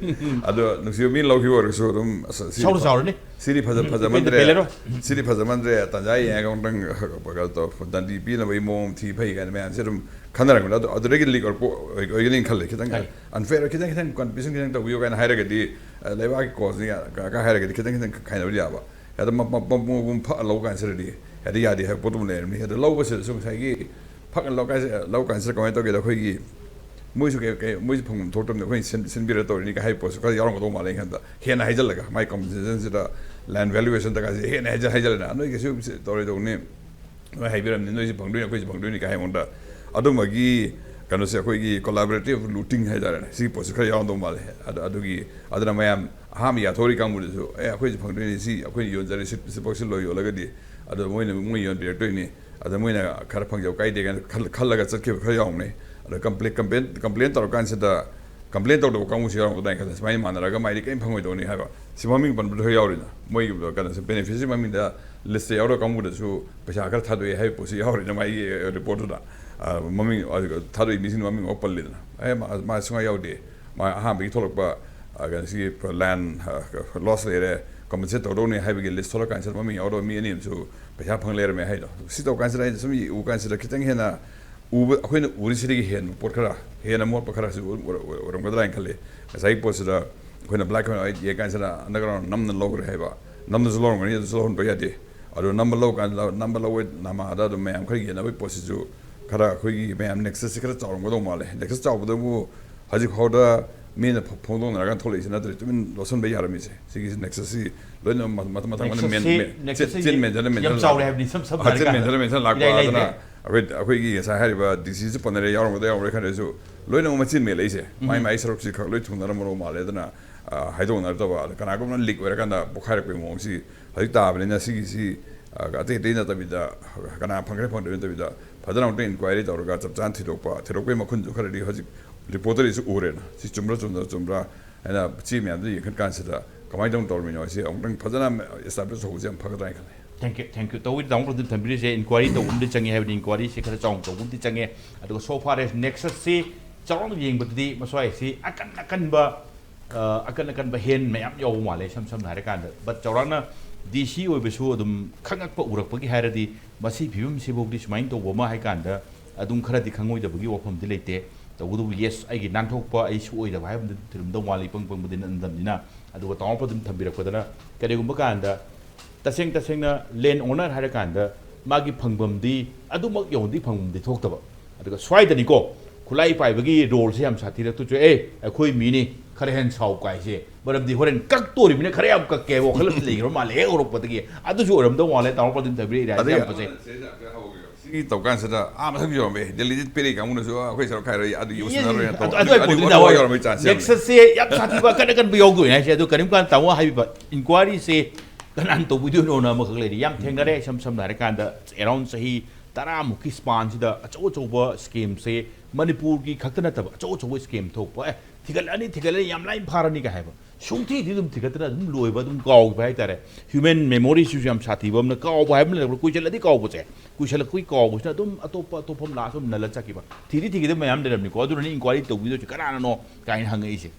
ꯑꯗꯣ ꯅꯨꯡꯁꯤꯕ ꯃꯤ ꯂꯧꯈꯤꯕ ꯑꯣꯏꯔꯒꯁꯨ ꯑꯗꯨꯝ, ꯑꯁ, ꯁꯤꯗꯤ ꯁꯥꯎꯔ ꯐ-, ꯆꯥꯎꯔꯅꯤ꯫ ꯁꯤꯗꯤ ꯐꯖ-, ꯎꯝ, ꯐꯖꯃꯟꯗ꯭ꯔꯦ꯫ ꯄꯦꯜꯂꯔꯣꯏ꯫ ꯁꯤꯗꯤ ꯐꯖꯃꯟꯗ꯭ꯔꯦ꯫ ꯇꯥꯟꯖꯥ ꯌꯦꯡꯉꯒ ꯑꯃꯨꯛꯇꯪ, ꯑ, ꯀꯩꯅꯣ ꯇꯧ, ꯗꯟꯗꯤ ꯄꯤꯅꯕꯒꯤ ꯃꯑꯣꯡ ꯊꯤ ꯐꯩ ꯀꯥꯏꯅ ꯃꯌꯥꯝꯁꯦ ꯑꯗꯨꯝ ꯈꯟꯅꯔꯛꯄꯗ ꯑꯗꯨ, ꯑꯗꯨꯗꯒꯤ ꯂꯤꯛ ꯑꯣꯏꯔꯛꯄ ꯑꯣꯏ-, ꯑꯣꯏꯒꯅꯤ ꯈꯜꯂꯦ꯫ ꯈꯤꯇꯪ ꯈꯜꯂꯦ꯫ ꯑꯟꯐꯦꯌꯔ, ꯈꯤꯇꯪ, ꯈꯤꯇꯪ ꯀꯟꯄꯤꯇꯤꯁꯟ ꯈꯤꯇꯪ ꯇꯧꯕꯤꯌꯨ ꯀꯥꯏꯅ ꯍꯥꯏꯔꯒꯗꯤ, ꯑ, ꯂꯩꯕꯥꯛꯀꯤ ꯀꯣꯁꯅꯤ ꯀ-, ꯀ ꯍꯥꯏꯔꯒꯗꯤ ꯈꯤꯇꯪ, ꯈꯤꯇꯪ ꯈꯥꯏꯅꯕꯗꯤ ꯌꯥꯕ꯫ ꯑꯗ ꯃ-, ꯃ-, ꯃ-, ꯃꯄꯨꯡ ꯐꯥ ꯂꯧ ꯀꯥꯟꯁꯤꯗꯗꯤ ꯍꯦꯛꯇ ꯌꯥꯗꯦ ꯍꯥꯏꯕ ꯄꯣꯠꯇꯨꯃ ꯂꯩꯔꯝꯅꯤ꯫ ꯑꯗ ꯂꯧꯕꯁꯤꯗꯁꯨ ꯉꯁꯥꯏꯒꯤ ꯐꯛ ꯂꯧ ꯀꯥꯟꯁꯤ-, ꯂꯧ ꯀꯥꯟꯁꯤꯗ ꯀꯃꯥꯏꯅ ꯇꯧꯒꯦꯗ, ꯑꯩꯈꯣꯏꯒꯤ ꯃꯣꯏꯁꯨ ꯀꯩ-, ꯀꯩ-, ꯃꯣꯏꯁꯨ ꯐꯪꯐꯝ ꯊꯣꯛꯇꯕꯅꯤ, ꯑꯩꯈꯣꯏꯅ ꯁꯤꯟ-, ꯁꯤꯟꯕꯤꯔ ꯇꯧꯔꯤꯅꯤ ꯀꯥꯏ ꯍꯥꯏꯕ ꯄꯣꯠꯁꯨ ꯈꯔ ꯌꯥꯎꯔꯝꯒꯗꯧ ꯃꯥꯜꯂꯦ꯫ ꯑꯩꯅ ꯈꯟꯕꯗ ꯍꯦꯟꯅ ꯍꯥꯏꯖꯤꯜꯂꯒ ꯃꯥꯏ ꯀꯝꯄꯦꯟꯁꯦꯁꯟꯁꯤꯗ ꯂꯦꯟ ꯚꯦꯂꯨꯑꯦꯁꯟ ꯇꯀꯥꯁꯦ ꯍꯦꯟꯅ ꯍꯥꯏꯖ-, ꯍꯥꯏꯖꯤꯜꯂꯦꯅ, "ꯅꯣꯏ ꯀꯩꯁꯨ ꯁꯤ ꯇꯧꯔꯣꯏꯗꯧꯅꯤ, ꯅꯣꯏ ꯍꯥꯏꯕꯤꯔꯝꯅꯤ, ꯅꯣꯏꯁꯤ ꯐꯪꯗꯣꯏꯅꯤ, ꯑꯩꯈꯣꯏꯁꯤ ꯐꯪꯗꯣꯏꯅꯤ" ꯀꯥꯏ ꯍꯥꯏꯕ ꯃꯑꯣꯡꯗ ꯑꯗꯨꯝꯕꯒꯤ ꯀꯩꯅꯣꯁꯦ ꯑꯩꯈꯣꯏꯒꯤ ꯀꯣꯂꯥꯕꯣꯔꯦꯇꯤꯚ ꯂꯨꯇꯤꯡ ꯍꯥꯏꯇꯥꯔꯦꯅꯦ, ꯁꯤꯒꯤ ꯄꯣꯠꯁꯤ ꯈꯔ ꯌꯥꯎꯔꯝꯗꯧ ꯃꯥꯜꯂꯦ꯫ ꯑꯗ-, ꯑꯗꯨꯒꯤ, ꯑꯗꯨꯅ ꯃꯌꯥꯝ ꯑꯍꯥꯟꯕ ꯌꯥꯊꯣꯛꯏ ꯀꯥꯡꯕꯨꯗꯨꯁꯨ, "ꯑꯦ, ꯑꯩꯈꯣꯏꯁꯤ ꯐꯪꯗꯣꯏꯅꯤ, ꯁꯤ ꯑꯩꯈꯣꯏꯅ ꯌꯣꯟꯖꯔꯤ, ꯁꯤ, ꯁꯤꯐꯥꯎ ꯁꯤ ꯂꯣꯏ ꯌꯣꯜꯂꯒꯗꯤ ꯑꯗꯣ ꯃꯣꯏꯅ, ꯃꯣꯏ ꯌꯣꯟꯕꯤꯔꯛꯇꯣꯏꯅꯤ"꯫ ꯑꯗ ꯃꯣꯏꯅ ꯈꯔ ꯐꯪꯖꯕ ꯀꯥꯏꯗꯦ ꯀꯥꯏꯅ ꯈꯜ-, ꯈꯜꯂꯒ ꯆꯠꯈꯤꯕ ꯈꯔ ꯌꯥꯎꯕꯅꯦ꯫ ꯑꯗ ꯀꯝꯄ꯭ꯂꯦꯟ, ꯀꯝꯄ꯭ꯂꯦꯟ, ꯀꯝꯄ꯭ꯂꯦꯟ ꯇꯧꯔꯀꯥꯟꯁꯤꯗ ꯀꯝꯄ꯭ꯂꯦꯟ ꯇꯧꯗꯕ ꯀꯥꯡꯕꯨꯁꯨ ꯌꯥꯎꯔꯝꯒꯗ꯭ꯔꯥ ꯍꯥꯏꯅ ꯈꯜꯂꯦ꯫ ꯁꯨꯃꯥꯏꯅ ꯃꯥꯟꯅꯔꯒ ꯃꯥꯏꯗꯤ ꯀꯔꯤꯝ ꯐꯪꯉꯣꯏꯗꯧꯅꯤ ꯍꯥꯏꯕ꯫ ꯁꯤ ꯃꯃꯤꯡ ꯄꯟꯕꯗ ꯈꯔ ꯌꯥꯎꯔꯤꯅ꯫ ꯃꯣꯏꯒꯤ ꯀꯩꯅꯣꯁꯦ, ꯕꯦꯅꯤꯐꯤꯁꯔꯤ ꯃꯃꯤꯡꯗ ꯂꯤꯁꯇ ꯌꯥꯎꯔ ꯀꯥꯡꯕꯨꯗꯁꯨ ꯄꯩꯁꯥ ꯈꯔ ꯊꯥꯗꯣꯛꯑꯦ ꯍꯥꯏꯕ ꯄꯣꯠꯁꯤ ꯌꯥꯎꯔꯤꯅ ꯃꯥꯒꯤ ꯔꯤꯄꯣꯔꯠꯇꯨꯗ꯫ ꯑ, ꯃꯃꯤꯡ, ꯑ, ꯊꯥꯗꯣꯛꯏ ꯃꯤꯁꯤꯡꯗꯣ ꯃꯃꯤꯡ ꯑꯃ ꯄꯜꯂꯤꯗꯅ꯫ ꯑꯦ, ꯃꯥ, ꯃꯥ ꯁꯨꯡꯌꯥꯎ ꯌꯥꯎꯗꯦ꯫ ꯃꯥ ꯑꯍꯥꯟꯕꯒꯤ ꯊꯣꯛꯂꯛꯄ, ꯑ, ꯀꯩꯅꯣꯁꯤꯒꯤ ꯂꯦꯟ, ꯑ, ꯂꯣꯁ ꯂꯩꯔꯦ, ꯀꯝꯄꯦꯟꯁꯦꯠ ꯇꯧꯗꯧꯅꯤ ꯍꯥꯏꯕꯒꯤ ꯂꯤꯁ ꯊꯣꯛꯂꯛꯀꯥꯟꯁꯤꯗ ꯃꯃꯤꯡ ꯌꯥꯎꯗꯕ ꯃꯤ ꯑꯅꯤ ꯑꯃꯁꯨ ꯄꯩꯁꯥ ꯐꯪ ꯂꯩꯔꯝꯃꯦ ꯍꯥꯏꯗꯣ꯫ ꯁꯤ ꯇꯧꯀꯥꯟꯁꯤꯗ ꯑꯩꯅ ꯁꯨꯝ ꯎ ꯀꯥꯟꯁꯤꯗ ꯈꯤꯇꯪ ꯍꯦꯟꯅ ꯎꯕ, ꯑꯩꯈꯣꯏꯅ ꯎꯔꯤꯁꯤꯗꯒꯤ ꯍꯦꯟꯕ ꯄꯣꯠ ꯈꯔ, ꯍꯦꯟꯅ ꯃꯣꯠꯄ ꯈꯔꯁꯨ ꯑꯣꯏ-, ꯑꯣꯏ-, ꯑꯣꯏꯔꯝꯒꯗ꯭ꯔꯥ ꯍꯥꯏꯅ ꯈꯜꯂꯤ꯫ ꯉꯁꯥꯏꯒꯤ ꯄꯣꯠꯁꯤꯗ ꯑꯩꯈꯣꯏꯅ ꯕ꯭ꯂꯦꯛ ꯑꯦꯟ ꯋꯥꯏꯠ ꯌꯦꯡ ꯀꯥꯟꯁꯤꯗ ꯑꯟꯗꯔꯒ꯭ꯔꯥꯎꯟ ꯅꯝꯅ ꯂꯧꯈ꯭ꯔꯦ ꯍꯥꯏꯕ꯫ ꯅꯝꯅꯁꯨ ꯂꯧꯔꯝꯒꯅꯤ, ꯑꯗꯨꯁꯨ ꯂꯧꯍꯟꯕ ꯌꯥꯗꯦ꯫ ꯑꯗꯣ ꯅꯝꯕ ꯂꯧ ꯀꯥꯟꯗ, ꯅꯝꯕ ꯂꯧꯕ ꯅꯃꯥꯗ ꯑꯗꯨꯝ ꯃꯌꯥꯝ ꯈꯔ ꯌꯦꯟꯅꯕꯒꯤ ꯄꯣꯠꯁꯤꯁꯨ ꯈꯔ ꯑꯩꯈꯣꯏꯒꯤ ꯃꯌꯥꯝ ꯅꯦꯛꯁꯁꯁꯤ ꯈꯔ ꯆꯥꯎꯔꯝꯒꯗꯧ ꯃꯥꯜꯂꯦ꯫ ꯅꯦꯛꯁꯁ ꯆꯥꯎꯕꯗꯕꯨ ꯍꯧꯖꯤꯛ ꯐꯥꯎꯗ ꯃꯤꯅ ꯐ- ꯐꯣꯡꯗꯣꯛꯅꯔꯀꯥꯟꯗ ꯊꯣꯛꯂꯛꯏꯁꯦ ꯅꯠꯇ꯭ꯔꯗꯤ ꯇꯨꯃꯤꯟ ꯂꯣꯠꯁꯤꯟꯕ ꯌꯥꯔꯝꯃꯤꯁꯦ꯫ ꯁꯤꯒꯤꯁꯤ ꯅꯦꯛꯁꯁꯁꯤ ꯂꯣꯏꯅ ꯃ- ꯃꯊꯪ ꯃꯊꯪ ꯃꯊꯪ ꯅꯦꯛꯁꯁꯁꯤ- ꯃꯦꯟ- ꯃꯦꯟ- ꯅꯦꯛꯁꯁꯁꯤ ꯆꯤꯟ ꯃꯦꯟꯁꯤꯜꯂ ꯌꯥꯝ ꯃꯦꯟꯁꯤꯜꯂ ꯆꯥꯎꯔꯦ ꯍꯥꯏꯕꯅꯤ, ꯏꯁꯝ ꯁꯝꯅ ꯑ, ꯆꯤꯟ ꯍꯥꯏꯔꯀꯥꯟꯗ꯫ ꯃꯦꯟꯁꯤꯜꯂ ꯃꯦꯟꯁꯤꯜꯂ ꯂꯥꯛꯄ ꯏꯔꯥꯏ ꯂꯥꯏ ꯑꯗꯨꯅ ꯂꯩ꯫ ꯑꯩꯈꯣꯏ ꯑꯩꯈꯣꯏꯒꯤ ꯉꯁꯥꯏ ꯍꯥꯏꯔꯤꯕ ꯗꯤ ꯁꯤꯁꯨ ꯄꯟꯅꯔꯦ, ꯌꯥꯎꯔꯝꯒꯗ꯭ꯔꯥ ꯌꯥꯎꯔꯝꯒꯗ꯭ꯔꯥ ꯈꯟꯗ꯭ꯔꯁꯨ ꯂꯣꯏꯅꯃꯛ ꯃꯆꯤꯟ ꯃꯦꯜꯂꯛꯏꯁꯦ꯫ ꯃꯥꯏ ꯎꯝ꯫ ꯃꯥꯏ ꯁꯔꯨꯛꯁꯤ ꯈꯛ ꯂꯣꯏ ꯊꯨꯡꯅꯔꯝꯃꯅꯣ ꯃꯥꯜꯂꯦ꯫ ꯑꯗꯨꯅ ꯑ, ꯍꯥꯏꯗꯣꯛꯅꯔꯛꯇꯕ, ꯑꯗ ꯀꯅꯥꯒꯨꯝꯕꯅ ꯂꯤꯛ ꯑꯣꯏꯔꯀꯥꯟꯗ ꯄꯣꯈꯥꯏꯔꯛꯄꯒꯤ ꯃꯑꯣꯡꯁꯤ ꯍꯧꯖꯤꯛ ꯇꯥꯕꯅꯤꯅ ꯁꯤꯒꯤꯁꯤ ꯑ, ꯑꯇꯩ ꯑꯇꯩ ꯅꯠꯇꯕꯤꯗ ꯀꯅꯥ ꯐꯪꯈ꯭ꯔꯦ ꯐꯪꯗ꯭ꯔꯦ ꯅꯠꯇꯕꯤꯗ ꯐꯖꯅ ꯑꯃꯨꯛꯇꯪ ꯏꯟꯀ꯭ꯋꯥꯏꯔꯤ ꯇꯧꯔꯒ ꯆꯞ ꯆꯥꯅ ꯊꯤꯗꯣꯛꯄ, ꯊꯤꯗꯣꯛꯄꯒꯤ ꯃꯈꯨꯟꯁꯨ ꯈꯔꯗꯤ ꯍꯧꯖꯤꯛ ꯔꯤꯄꯣꯔꯠꯇꯔꯤꯁꯨ ꯎꯔꯦꯅ꯫ ꯁꯤ ꯆꯨꯝꯕ꯭ꯔꯥ ꯆꯨꯝꯗꯕ꯭ꯔꯥ ꯆꯨꯝꯕ꯭ꯔꯥ ꯍꯥꯏꯅ ꯆꯦ ꯃꯌꯥꯝꯗꯨ ꯌꯦꯡꯈꯠ ꯀꯥꯟꯁꯤꯗ ꯀꯃꯥꯏꯅ ꯇꯧꯅ ꯇꯧꯔꯝꯃꯤꯅꯣ ꯍꯥꯏꯁꯦ ꯑꯃꯨꯛꯇꯪ ꯐꯖꯅ ꯑꯦꯁꯇꯥꯕ꯭ꯂꯤꯁ ꯇꯧꯕꯁꯦ ꯌꯥꯝ ꯐꯒꯗ꯭ꯔꯥ ꯍꯥꯏꯅ ꯈꯜꯂꯦ꯫ Thank you, thank you꯫ ꯇꯧꯕꯗꯤ ꯇꯥꯃꯣ ꯄ꯭ꯔꯗꯤꯞ ꯊꯝꯕꯤꯔꯤꯁꯦ, ꯏꯟꯀ꯭ꯋꯥꯏꯔꯤ ꯇꯧꯕ ꯑꯃꯗꯤ ꯆꯪꯉꯦ ꯍꯥꯏꯕꯅꯤ, ꯏꯟꯀ꯭ꯋꯥꯏꯔꯤꯁꯦ ꯈꯔ ꯆꯥꯎꯅ ꯇꯧꯕ ꯑꯃꯗꯤ ꯆꯪꯉꯦ꯫ ꯑꯗꯨꯒ so far as ꯅꯦꯛꯁꯁꯁꯤ ꯆꯥꯎꯔꯥꯛꯅ ꯌꯦꯡꯕꯗꯗꯤ ꯃꯁ꯭ꯋꯥꯏꯁꯤ ꯑꯀꯟ ꯑꯀꯟꯕ, ꯑ, ꯑꯀꯟ ꯑꯀꯟꯕ ꯍꯦꯟ ꯃꯌꯥꯝ ꯌꯥꯎꯕ ꯃꯥꯜꯂꯦ, ꯏꯁꯝ ꯁꯝꯅ ꯍꯥꯏꯔꯀꯥꯟꯗ꯫ But ꯆꯥꯎꯔꯥꯛꯅ ꯗꯤ ꯁꯤ ꯑꯣꯏꯕꯁꯨ ꯑꯗꯨꯝ ꯈꯪꯉꯛꯄ ꯎꯔꯛꯄꯒꯤ ꯍꯥꯏꯔꯗꯤ ꯃꯁꯤ ꯐꯤꯕꯝꯁꯤꯐꯥꯎꯗꯤ ꯁꯨꯃꯥꯏꯅ ꯇꯧꯕ ꯑꯃ ꯍꯥꯏ ꯀꯥꯟꯗ ꯑꯗꯨꯝ ꯈꯔꯗꯤ ꯈꯪꯉꯣꯏꯗꯕꯒꯤ ꯋꯥꯐꯝꯗꯤ ꯂꯩꯇꯦ꯫ ꯇꯧꯕꯇꯕꯨ yes, ꯑꯩꯒꯤ ꯅꯥꯟꯊꯣꯛꯄ, ꯑꯩ ꯁꯣꯏꯗꯕ ꯍꯥꯏꯕꯗꯨ ꯊꯤꯔꯝꯗꯧ ꯃꯥꯜꯂꯤ, ꯏꯄꯪ ꯄꯪꯕꯗꯤ ꯅꯠꯇꯕꯅꯤꯅ꯫ ꯑꯗꯨꯒ ꯇꯥꯃꯣ ꯄ꯭ꯔꯗꯤꯞ ꯊꯝꯕꯤꯔꯛꯄꯗꯅ ꯀꯔꯤꯒꯨꯝꯕ ꯀꯥꯟꯗ ꯇꯁꯦꯡ ꯇꯁꯦꯡꯅ land owner ꯍꯥꯏꯔꯀꯥꯟꯗ ꯃꯥꯒꯤ ꯐꯪꯐꯝꯗꯤ ꯑꯗꯨꯃꯛ ꯌꯧꯅꯗꯤ ꯐꯪꯐꯝꯗꯤ ꯊꯣꯛꯇꯕ꯫ ꯑꯗꯨꯒ ꯁ꯭ꯋꯥꯏꯗꯅꯤꯀꯣ ꯈꯨꯠꯂꯥꯏ ꯄꯥꯏꯕꯒꯤ ꯔꯣꯜꯁꯦ ꯌꯥꯝ ꯁꯥꯊꯤꯔꯛꯇꯣꯏꯁꯦ꯫ ꯑꯦ, ꯑꯩꯈꯣꯏ ꯃꯤꯅꯤ, ꯈꯔ ꯍꯦꯟꯅ ꯁꯥꯎ ꯀꯥꯏꯁꯦ꯫ ꯃꯔꯝꯗꯤ ꯍꯣꯔꯦꯟ ꯀꯛꯇꯣꯔꯤꯕꯅꯤꯅ ꯈꯔ ꯌꯥꯝ ꯀꯛꯀꯦ ꯍꯥꯏꯕ ꯋꯥꯈꯜ ꯑꯃ ꯂꯩꯈ꯭ꯔꯕ ꯃꯥꯜꯂꯦ ꯍꯦꯛ ꯍꯧꯔꯛꯄꯗꯒꯤ꯫ ꯑꯗꯨꯁꯨ ꯑꯣꯏꯔꯝꯗꯧ ꯃꯥꯜꯂꯦ, ꯇꯥꯃꯣ ꯄ꯭ꯔꯗꯤꯞ ꯊꯝꯕꯤꯔꯛꯏ ꯑꯥꯏꯗꯤꯌꯥꯁꯦ ꯑꯗꯩ ꯌꯥꯝ ꯐꯖꯩ꯫ ꯁꯤ ꯇꯧ ꯀꯥꯟꯁꯤꯗ ꯑꯥ ꯃꯊꯛ ꯌꯧꯔꯝꯃꯦ, ꯗꯦꯜꯂꯤꯗ ꯄꯤꯔꯛꯏ ꯀꯥꯡꯕꯨꯅꯁꯨ ꯑꯩꯈꯣꯏ ꯁꯔꯨꯛ ꯈꯥꯏꯔꯣꯏ, ꯑꯗꯨ ꯌꯧꯁꯤꯟꯅꯔꯣꯏꯅ ꯇꯧ-, ꯑꯗꯨ-, ꯑꯗꯨ ꯑꯗꯨ ꯑꯗꯨ ꯌꯧꯔꯝꯕꯩ ꯆꯥꯟꯁ ꯌꯥꯝ ꯂꯩ꯫ ꯅꯦꯛꯁꯁꯁꯦ ꯌꯥꯝ ꯁꯥꯊꯤꯕ, ꯑꯀꯟ ꯑꯀꯟꯕ ꯌꯥꯎꯗꯣꯏꯅꯦ ꯍꯥꯏꯁꯦ꯫ ꯑꯗꯨ ꯀꯔꯤꯝ ꯀꯥꯟꯗ ꯇꯥꯃꯣ ꯍꯥꯏꯕꯤꯕ ꯏꯟꯀ꯭ꯋꯥꯏꯔꯤꯁꯦ ꯀꯅꯥꯅ ꯇꯧꯕꯤꯗꯣꯏꯅꯣꯅ ꯑꯃꯈꯛ ꯂꯩꯔꯤ꯫ ꯌꯥꯝ ꯊꯦꯡꯅꯔꯦ, ꯏꯁꯝ ꯁꯝꯅ ꯍꯥꯏꯔꯀꯥꯟꯗ ꯑꯦꯔꯥꯎꯟ ꯆꯍꯤ ꯇꯔꯥꯃꯨꯛꯀꯤ ꯁ꯭ꯄꯥꯟꯁꯤꯗ ꯑꯆꯧ ꯑꯆꯧꯕ ꯁ꯭ꯀꯦꯝꯁꯦ ꯃꯅꯤꯄꯨꯔꯒꯤ ꯈꯛꯇ ꯅꯠꯇꯕ ꯑꯆꯧ ꯑꯆꯧꯕ ꯁ꯭ꯀꯦꯝ ꯊꯣꯛꯄ, ꯑꯦ, ꯊꯤꯒꯠꯂꯅꯤ, ꯊꯤꯒꯠꯂꯅꯤ, ꯌꯥꯝ ꯂꯥꯏꯅ ꯐꯥꯔꯅꯤ ꯀꯥꯏ ꯍꯥꯏꯕ꯫ ꯁꯨꯡꯊꯤ ꯊꯤꯗꯨꯝ ꯊꯤꯒꯠꯇꯅ ꯑꯗꯨꯝ ꯂꯣꯏꯕ, ꯑꯗꯨꯝ ꯀꯥꯎꯈꯤꯕ ꯍꯥꯏꯇꯥꯔꯦ꯫ ꯍ꯭ꯌꯨꯃꯦꯟ ꯃꯦꯃꯣꯔꯤꯁꯤꯁꯨ ꯌꯥꯝ ꯁꯥꯊꯤꯕ ꯑꯃꯅ, ꯀꯥꯎꯕ ꯍꯥꯏꯕ ꯑꯃ ꯂꯩꯔꯛꯄ, ꯀꯨꯏꯁꯜꯂꯗꯤ ꯀꯥꯎꯕꯁꯦ, ꯀꯨꯏꯁꯜꯂꯛꯄꯒꯤ ꯀꯥꯎꯕꯁꯤꯅ ꯑꯗꯨꯝ ꯑꯇꯣꯞꯄ, ꯑꯇꯣꯞꯄ ꯑꯃ ꯂꯥꯛꯑꯁꯨ ꯑꯗꯨꯝ ꯅꯜꯂ ꯆꯠꯈꯤꯕ꯫ ꯊꯤꯗꯤ ꯊꯤꯒꯗꯕ ꯃꯌꯥꯝ ꯂꯩꯔꯝꯅꯤꯀꯣ, ꯑꯗꯨꯅꯅꯤ ꯏꯟꯀ꯭ꯋꯥꯏꯔꯤ ꯇꯧꯕꯤꯗꯣꯏꯁꯦ ꯀꯅꯥꯅꯅꯣ ꯀꯥꯏꯅ ꯍꯪꯉꯛꯏꯁꯦ꯫